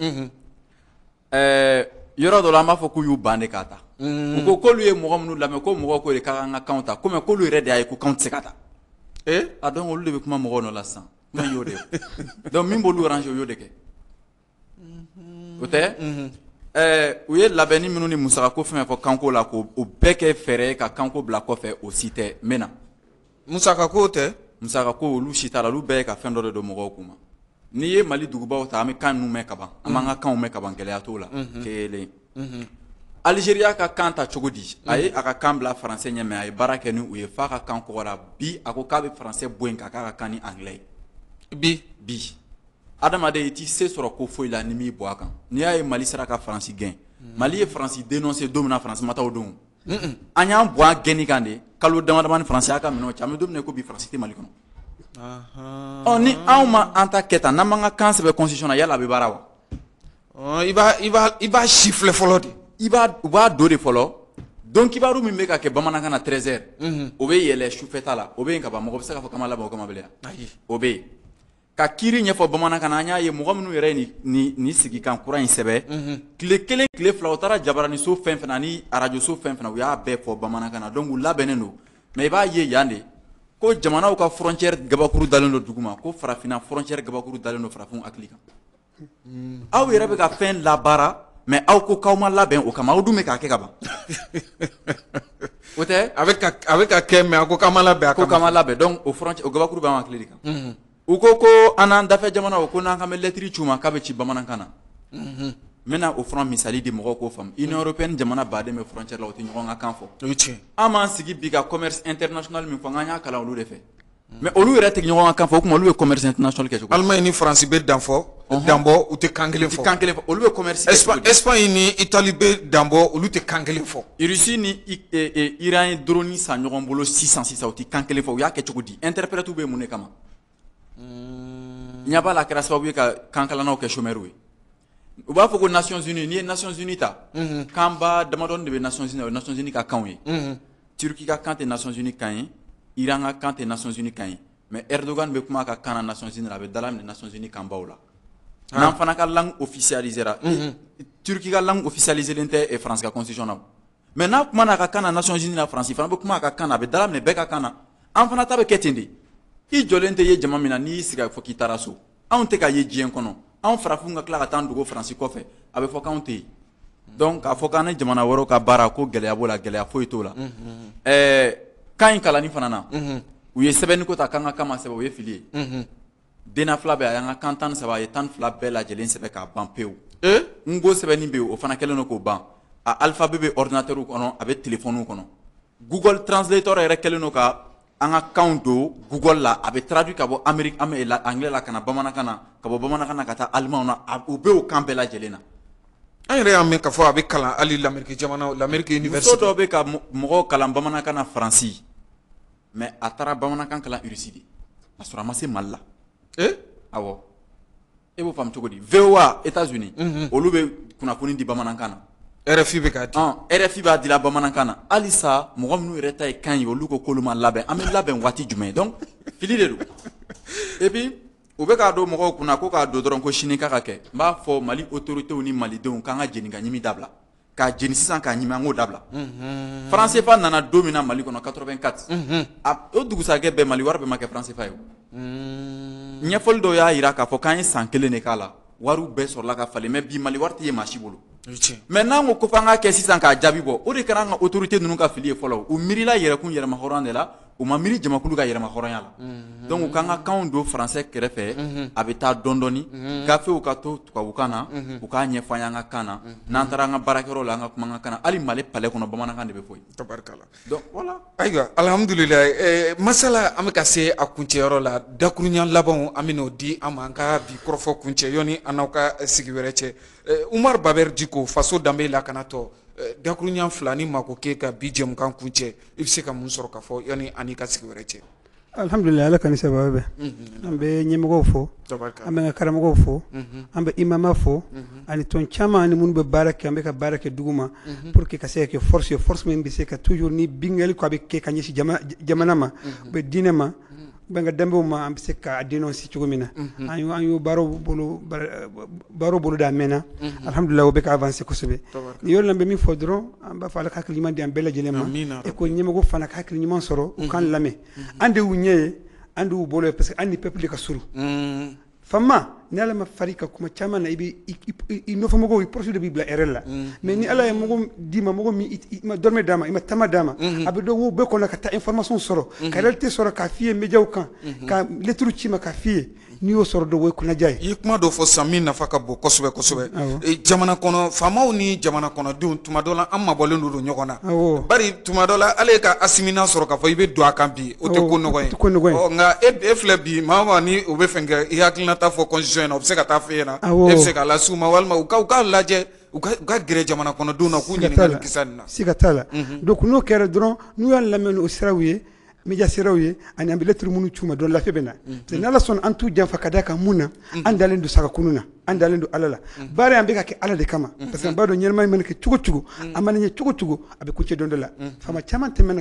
Yɔrɔ dɔ la, an b'a fɔ k'u y'u ban de k'a ta. U ko k'olu ye mɔgɔ minnu lamɛn, ko mɔgɔw ko de k'an ka kanw ta, komi k'olu yɛrɛ de y'a ye ko kanw tɛ se ka ta. A donc olu de bɛ kuma mɔgɔw nɔ la sisan. Kuma in y'o de ye. Donc min b'olu arranger, u y'o de kɛ. O tɛ u ye labɛnni minnu ni musakako fɛn fɛn fɔ kanko la, k'o o bɛɛ kɛ fɛɛrɛ ye ka kanko bila kɔfɛ, o si tɛ. N bɛ na. Musakako tɛ. Musakako, olu si t'a la. Olu bɛɛ ye ka fɛn dɔ de don mɔgɔw kun ma. N'i ye Mali dugubaw ta, an bɛ kan ninnu mɛn ka ban, an b'an ka kanw mɛn ka ban, gɛlɛya t'o la. Kelen, Algérie y'a ka kan ta cogo di? A ye a ka kan bila français ɲɛ, mais a ye baara kɛ ni u ye f'a ka kan kɔgɔra. Bi, a ko k'a bɛ français bɔ yen ka k'a ka kan ni anglais ye. Bi. Bi, adamaden, i t'i se sɔrɔ ko foyi la ni m'i bɔ a kan. N'i y'a ye Mali sera ka Faransi gɛn, Mali ye Faransi dénoncé don min na, Faransi ma taa o don. An y'an bɔ an gɛnni kan de kalo dama damani, Faransi y'a ka minɛnw ci. An bɛ don min na i ko bi, Faransi tɛ Mali kɔnɔ. Ɔ, ni anw ma an ta kɛ tan, n'an m'an ka kan sɛbɛn constitution na, yala a bɛ baara wa? I b'a si filɛ fɔlɔ de. I b'a, u b'a don de fɔlɔ. Don kibaru min bɛ ka kɛ bamanankan na 13 heures, o bɛ yɛlɛ sufɛta la, o bɛ yen ka ban. Mɔgɔ bɛ se k'a fɔ k'an ma labɛn o kama bilen? O bɛ yen ka kiiri ɲɛfɔ bamanankan na. An y'a ye mɔgɔ minnu yɛrɛ ye nin sigikan kura in sɛbɛn, tile kelen, tile fila, u taara jabaraniso fɛn fɛn na ni arajoso fɛn fɛn na, u y'a bɛɛ fɔ bamanankan na. Donc u labɛnnen don. Mais i b'a ye yan de ko jamanaw ka frontière gabakuru dalen don dugu ma, ko farafinna frontière gabakuru dalen don farafinw hakili kan. Aw yɛrɛ bɛ ka fɛn labaara, mais aw ko k'aw ma labɛn o kama, aw dun bɛ k'a kɛ ka ban. O tɛ. A bɛ ka kɛ, mais a ko k'an ma labɛn a ko kama. K'an ma labɛn. Donc o frontière, o gabakuru b'an hakili de kan. U ko ko an n'an dafɛ jamanaw ko n'an k'an bɛ lɛtiri ci u ma, k'a bɛ ci bamanankan na. N bɛna o fana misali di mɔgɔw k'o faamu. Union européenne jamana baden bɛ frontière la, o tɛ ɲɔgɔn ka kan fɔ. O ye tiɲɛ. An b'an sigi bi ka commerce international min fɔ, an y'a kalan olu de fɛ, mais olu yɛrɛ tɛ ɲɔgɔn ka kan fɔ. O tuma olu ye commerce international kɛ cogo di? Allemagne ni France bɛ dan fɔ. danbɔ, u tɛ kan kelen fɔ. Kan kelen fɔ, olu bɛ commerce kɛ. Espagne ni Italie bɛ danbɔ, olu tɛ kan kelen fɔ. Russie ni Iran ye drone san ɲɔgɔn bolo sisan sisan, u tɛ kan kelen fɔ, u y'a kɛ cogo di? Interprète bɛ mun de kama? Ɲɛ b'a la, a kɛra sababu ye ka kankalannaw kɛ chômeur ye. U b'a fɔ ko Nations Unies, n'i ye Nations Unies ta, kanba damadɔni de bɛ Nations Unies, o ye Nations Unies ka kanw ye. Turquie ka kan tɛ Nations Unies kan ye, Iran ka kan tɛ Nations Unies kan ye, mais Erdogan bɛ kuma a ka kan na Nations Unies la, a bɛ dala minɛ Nations Unies kanbaw la. N'an fana ka langue officialisera, Turquie ka langue officialisé len tɛ France ka constitution na, mais n'a kuma n'a ka kan na Nations Unies la, France fana bɛ kuma a ka kan na, a bɛ dala minɛ bɛɛ ka kan na. An fana ta bɛ kɛ ten de. I jɔlen tɛ ye jama min na, n'i y'i sigi, a bɛ fɔ k'i taara so. Anw tɛ ka ye diɲɛ kɔnɔ, anw farafinw ka tila ka taa dogo Faransi kɔfɛ, a bɛ fɔ k'anw tɛ yen. Donc k'a fɔ k'an ni jamana wɛrɛw ka baara ko gɛlɛya b'o la, gɛlɛya foyi t'o la. Kan in kalanni fana na, u ye sɛbɛnni ko ta k'an ka kan ma sɛbɛn, o ye fili ye. Den fila bɛ a y'an ka kan 13, a ye 12 bɛɛ lajɛlen sɛbɛn k'a ban pewu. N ko sɛbɛnni bɛ yen, o fana kɛlen don k'o ban. A alphabet bɛ ordinateur kɔnɔ, a bɛ téléphone kɔnɔ. Google Translator yɛrɛ kɛlen don ka an ka kanw don Google la, a bɛ traduit ka bɔ Amérique anglais la ka na bamanankan na, ka bɔ bamanankan na ka taa allemand na, u bɛ o kan bɛɛ lajɛlen na. An yɛrɛ y'a mɛn k'a fɔ a bɛ kalan hali l'Amérique jamana, l'Amérique université. Muso dɔw bɛ ka mɔgɔw kalan bamanankan na Faransi, mais a taara bamanankan kalan Russie de, ka sɔrɔ a ma se Mali la. Awɔ, e b'o faamu cogo di? VOA États-Unis, olu bɛ kunnafoni di bamanankan na. RFI bɛ k'a di. RFI b'a dila bamanankan na. Halisa mɔgɔ minnu yɛrɛ ta ye kan ye, olu ko k'olu ma labɛn. An bɛ labɛn waati jumɛn? Donc fili de don. Et puis u bɛ k'a don mɔgɔw kunna ko k'a don dɔrɔn ko sini k'a ka kɛ. N b'a fɔ Mali autorités ni malidenw k'an ka jeni ka ɲimi dabila. K'a jeni sisan k'a ɲimi, an k'o dabila. Franc CFA nana don min na Mali kɔnɔ 84, o dugusajɛ bɛɛ Mali wari bɛɛ ma kɛ franc CFA ye o. Ɲɛfɔli dɔw y'a jira k'a fɔ k'an ye san kelen de k'a la, wariw bɛɛ sɔrɔla ka falen, mais bi Mali wari tɛ ye maa si bolo. Mais n'an ko f'an k'a kɛ sisan k'a jaabi bɔ, o de kɛra an ka autorité ninnu ka fili ye fɔlɔ. U miirila yɛrɛkun yɛrɛma hɔrɔnya de la, u ma miiri jamakulu ka yɛrɛma hɔrɔnya la. Donc u k'an ka kanw don français kɛrɛfɛ, a bɛ taa dɔɔni dɔɔni, gafew ka to tubabukan na, u k'a ɲɛfɔ an ye an ka kan na. N'an taara an ka baarakɛyɔrɔ la, an ka kuma an ka kan na. Hali Mali palais kɔnɔ, bamanankan de bɛ fɔ yen. Tabarikala. Donc voilà. Ayiwa, alhamdulilayi, masala an bɛ ka se a kuncɛyɔrɔ la. Dakuruɲa labanw, an bɛ n'o di an ma an ka bi kɔrɔfɔ kuncɛ yɔni an n'aw ka sigi wɛrɛ cɛ. Umaru Babɛri Diko, faso danbe lakanatɔ, dakuruɲa fila ni mako k'e ka bi jɛmukan kuncɛ, i bɛ se ka mun sɔrɔ ka fɔ yɔni an n'i ka sigi wɛrɛ cɛ? Alhamdulilayi, Ala ka ni sababu bɛn. An bɛ ɲɛmɔgɔw fo, an bɛ ka karamɔgɔw fo, an bɛ imama fo, ani tɔn caman ani minnu bɛ baara kɛ, an bɛ ka baara kɛ dugu ma pour que ka se ka kɛ force ye, force min bɛ se ka toujours ni bingali ko a bɛ kɛ ka ɲɛsin jamana ma, u bɛ diinɛ ma, u bɛ ka danbew ma, an bɛ se k'a dénoncer cogo min na. An y'o baaraw bolo da a mɛnna. Alhamdulilayi, o bɛ ka avancer kosɛbɛ. Nin yɔrɔ la, n bɛ min fɔ dɔrɔn, an b'a fɔ Ala ka hakili ɲuman di an bɛɛ lajɛlen ma, e ko ɲɛmɔgɔ fana ka hakili ɲuman sɔrɔ, u k'an lamɛn. An de y'u ɲɛ ye, an de y'u bolo ye, parce que an ni peuple de ka surun. Fama ni Ala ma fari ka kuma caman na, i bɛ i nɔfɛmɔgɔw, i proche de b'i bila erreur la. Mais ni Ala ye mɔgɔ d'i ma, mɔgɔ min i ma dɔrɔmɛ d'a ma, i ma tama d'a ma, a bɛ dɔn wo bɛɛ kɔnɔ ka taa information sɔrɔ, ka réalité sɔrɔ k'a f'i ye médiaw kan, ka lettre ci ma k'a f'i ye, n'i y'o sɔrɔ dɔn, o ye kunnaja ye. I ye kuma dɔ fɔ sisan min nafa ka bon kosɛbɛ kosɛbɛ. Jamana kɔnɔ faamaw ni jamana kɔnɔdenw, tuma dɔ la an mabɔlen don ɲɔgɔn na, bari tuma dɔ la hali e ka asimina sɔrɔ k'a fɔ i bɛ don a kan bi, o tɛ ko nɔgɔ ye. Nka e filɛ bi, maa o maa ni o bɛ fɛ ka i hakilinata fɔ constitution in na, o bɛ se ka taa f'e ɲɛna, e bɛ se k'a las'u ma, walima u k'a lajɛ, u ka gɛrɛ jamana kɔnɔdenw na k'u ɲininka nin kisa nin na. Siga t'a la. Donc n'o kɛra dɔrɔn, n'u y'an lamɛn o siraw ye, média siraw ye, ani an bɛ lettre minnu c'u ma dɔrɔn, lafiya bɛ na. Parce que n'Ala sɔnna, an t'u janfa ka d'a kan mun na, an dalen don saga kunun na, an dalen don Ala la. Baara in an bɛ ka kɛ Ala de kama, parce que an b'a dɔn ɲɛnamaya mana kɛ cogo cogo, a mana ɲɛ cogo cogo, a bɛ kuncɛ don dɔ la. Faama caman tɛmɛna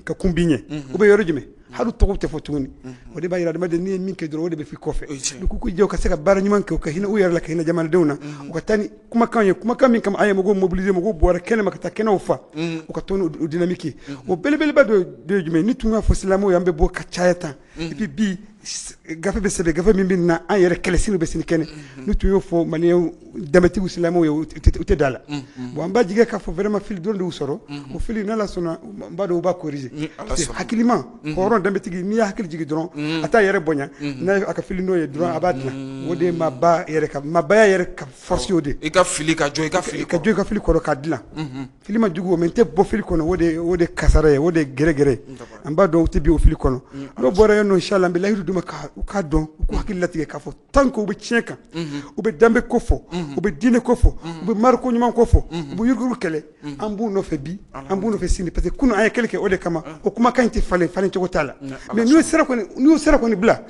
ka kun bin ɲɛ, u bɛ yɔrɔ jumɛn? Hali tɔgɔw tɛ fɔ tuguni. O de b'a jira adamaden, n'i ye min kɛ dɔrɔn, o de bɛ f'i kɔfɛ. Donc k'u jɛ, u ka se ka baara ɲuman kɛ, u ka hinɛ u yɛrɛ la, ka hinɛ jamanadenw na, u ka taa ni kumakan ye, kumakan min kama an ye mɔgɔw mobiliser, mɔgɔw bɔra kɛnɛma ka taa kɛnɛw fa, u ka to n'o dynamique ye. O belebeleba dɔ ye jumɛn? Ni tun y'a fɔ silamɛw ye, an bɛ bɔ ka caya tan, et puis bi gafe bɛ sɛbɛn, gafe min bɛ na an yɛrɛ kɛlɛ sini bɛ sini kɛnɛ, ni tun y'o fɔ maliyɛnw danbetigiw silamɛw ye, u tɛ da la. Bon, an b'a jigin k'a fɔ vraiment fili dɔrɔn de y'u sɔrɔ. O fili, n'Ala sɔnna, n b'a dɔn u b'a corriger. Hakilima hɔrɔn danbetigi, n'i y'a hakili jigin dɔrɔn, a t'a yɛrɛ bonya, n'a ye a ka fili n'o ye dɔrɔn, a b'a dilan. O de ye maaba yɛrɛ ka maabaya yɛrɛ ka force o de. I ka fili ka jɔ i ka fili ka jɔ i ka fili kɔrɔ k'a dilan. Fili ma jugu, mais n tɛ bɔ fili kɔnɔ, o de kasara ye, o de ye gɛrɛgɛrɛ. An b'a dɔn u tɛ bin o fili kɔnɔ. N'o bɔra yen nɔ. nɔ inchallah n bɛ layidu d'u ma u k'a dɔn, u k'u hakili latigɛ k'a fɔ tant que u bɛ tiɲɛ kan, u bɛ danbe ko fɔ, u bɛ diinɛ ko fɔ, u bɛ mariko ɲuman ko fɔ, u bɛ yuruguyurugu kɛlɛ, an b'u nɔfɛ bi, an b'u nɔfɛ sini, parce que kunun an ye kɛlɛ kɛ o de kama. O kumakan in tɛ falen, falen cogo t'a la. Mais n'u ye sira kɔni, n'u ye sira kɔni bila,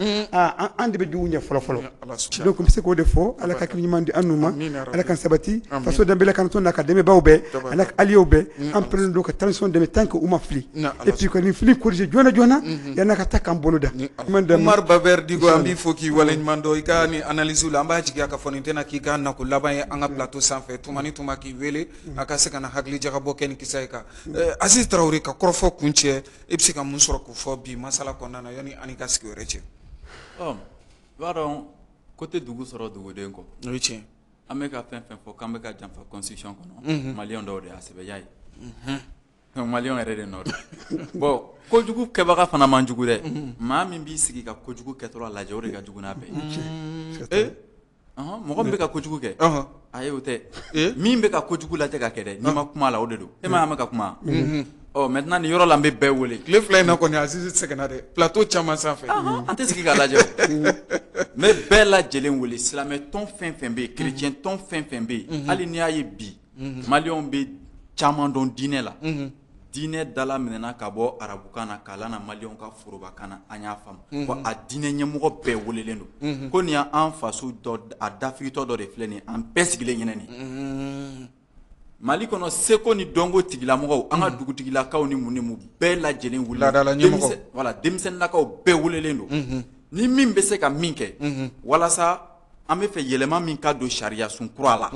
an de bɛ jugu ɲɛ fɔlɔ fɔlɔ. Donc n bɛ se k'o de fɔ. Ala ka hakili ɲuman di an n'u ma, Ala k'an sabati. Faso danbe lakanatɔn n'a ka dɛmɛbaaw bɛɛ, a n'a ka alliés bɛɛ, an pɛrɛnnen don ka transition dɛmɛ tant que u ma fili, et puis ka nin fili corriger joona joona yan'a ka taa k'an bolo da. Umar Baber Diko, an b'i fo k'i waleɲuman dɔn i ka nin analyse la. An b'a jigiya k'a fɔ nin tɛna k'i ka nako laban ye an ka plateau sanfɛ. Tuma ni tuma k'i wele a ka se ka na hakili jagabɔ kɛ nin kisa ye kan. Aziz Tarawele, ka kɔrɔfɔ kun cɛ, e bɛ se ka mun sɔrɔ k'o fɔ bi masala kɔnɔna na yanni an ka sigi wɛrɛ cɛ? Ɔ, i b'a dɔn ko tɛ dugu sɔrɔ duguden kɔ. O ye tiɲɛ. An bɛ ka fɛn fɛn fɔ k'an bɛ ka janfa constitution kɔnɔ, maliyɛn dɔw de y'a sɛbɛn y'a ye, maliyɛn yɛrɛ de nɔ don. Bon, kojugu kɛbaga fana man jugu dɛ. Maa min b'i sigi ka kojugu kɛtɔla lajɛ, o de ka jugu n'a bɛɛ ye. Mɔgɔ min bɛ ka kojugu kɛ, ayi, o tɛ. Min bɛ ka kojugu lajɛ ka kɛ dɛ, n'i ma kuma la, o de don. E ma ye an bɛ ka kuma. Ɔ, maintenant nin yɔrɔ la, n bɛ bɛɛ wele. Tile 2 in na kɔni, Aziz sɛgɛnna dɛ, plateau caman sanfɛ. An tɛ sigi k'a lajɛ o. N bɛ bɛɛ lajɛlen wele, silamɛ tɔn fɛn fɛn bɛ yen, chrétien tɔn fɛn fɛn bɛ yen. Hali n'i y'a ye bi maliyɛnw bɛ caman dɔn diinɛ la, diinɛ dala minɛna ka bɔ arabukan na k'a lana maliyɛnw ka forobakan na, an y'a faamu wa. A diinɛ ɲɛmɔgɔ bɛɛ welelen don ko nin y'an faso dɔ, a dafiritɔ dɔ de filɛ nin ye, an bɛɛ sigilen ɲɛnɛ nin Mali kɔnɔ. Seko ni dɔnko tigilamɔgɔw, an ka dugutigilakaw ni mun ni mun, bɛɛ lajɛlen wele. Laadala ɲɛmɔgɔ. Voilà, denmisɛnninlakaw bɛɛ welelen don. Ni min bɛ se ka min kɛ walasa an bɛ fɛ yɛlɛma min ka don sariya sun kura la,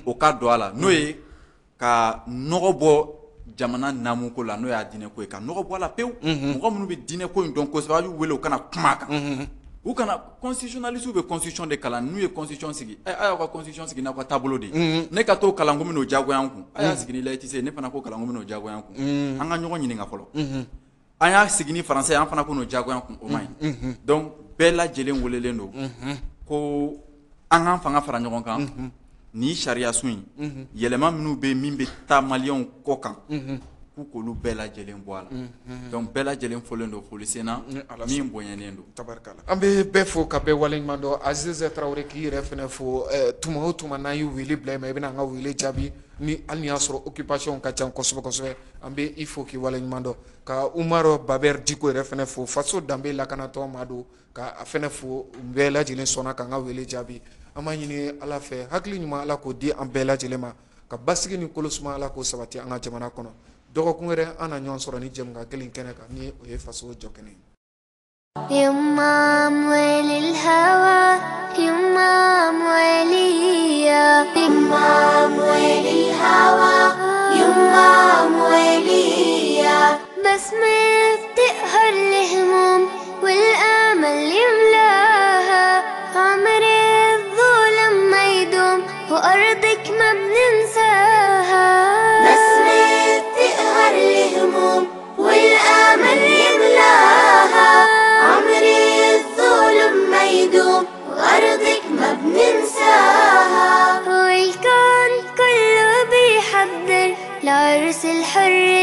o ka don a la, n'o ye ka nɔgɔ bɔ jamana naamuko la, n'o y'a diinɛko ye, ka nɔgɔ bɔ a la pewu. Mɔgɔ minnu bɛ diinɛko in dɔn kosɛbɛ, a y'u wele u kana kuma a kan. U kana constitutionnaliste bɛ constitution de kalan. N'u ye constitution sigi, ɛ, a y'aw ka constitution sigi n'aw ka taabolo de ye. Ne ka t'o kalan ko min n'o diyagoya an kun, a y'a sigi ni laïcité ye, ne fana ko kalan ko min n'o diyagoya an kun. An ka ɲɔgɔn ɲininka fɔlɔ. An y'a sigi ni français ye, an fana ko n'o diyagoya an kun, o man ɲi. Donc bɛɛ lajɛlen welelen don ko an k'an fanga fara ɲɔgɔn kan ni sariya sun in yɛlɛma minnu bɛ, min bɛ taa maliyɛnw kɔ kan, k'u k'olu bɛɛ lajɛlen bɔ a la. Donc bɛɛ lajɛlen folen don, foli senna min bonyanen don. Tabarikala, an bɛ bɛɛ fo ka bɛɛ waleɲuman dɔn. Aziz Tarawele, k'i yɛrɛ fɛnɛ fo. Tuma o tuma n'an ye wele bila i ma, i bɛna an ka wele jaabi ni hali ni y'a sɔrɔ occupation ka ca kosɛbɛ kosɛbɛ. An bɛ i fo k'i waleɲuman dɔn, ka Umaru Baber Diko yɛrɛ fɛnɛ fo, faso danbe lakanatɔn ma don, ka a fɛnɛ fo. Bɛɛ lajɛlen sɔnna k'an ka wele jaabi. An b'a ɲini Ala fɛ, hakili ɲuman Ala k'o di an bɛɛ lajɛlen ma, ka basigi ni kolosuma Ala k'o sabati an ka jamana kɔnɔ. Dɔgɔkun wɛrɛ, an na ɲɔgɔn sɔrɔ ni jɛmukan kelen kɛnɛ kan, ni o ye faso jɔ kɛnɛ ye. يما أموال الهوى، يما أموالية، يما أموال الهوى، يما أموالية. بسمة بتقهر الهموم والآمل يملاها، عمر الظلم ما يدوم وأرضك ما بننساها. بسمة بتقهر الهموم والآمل يملاها، عمر الظلم ما يدوم وأرضك ما بننساها. والكون كله بيحضر لعرس الحرية.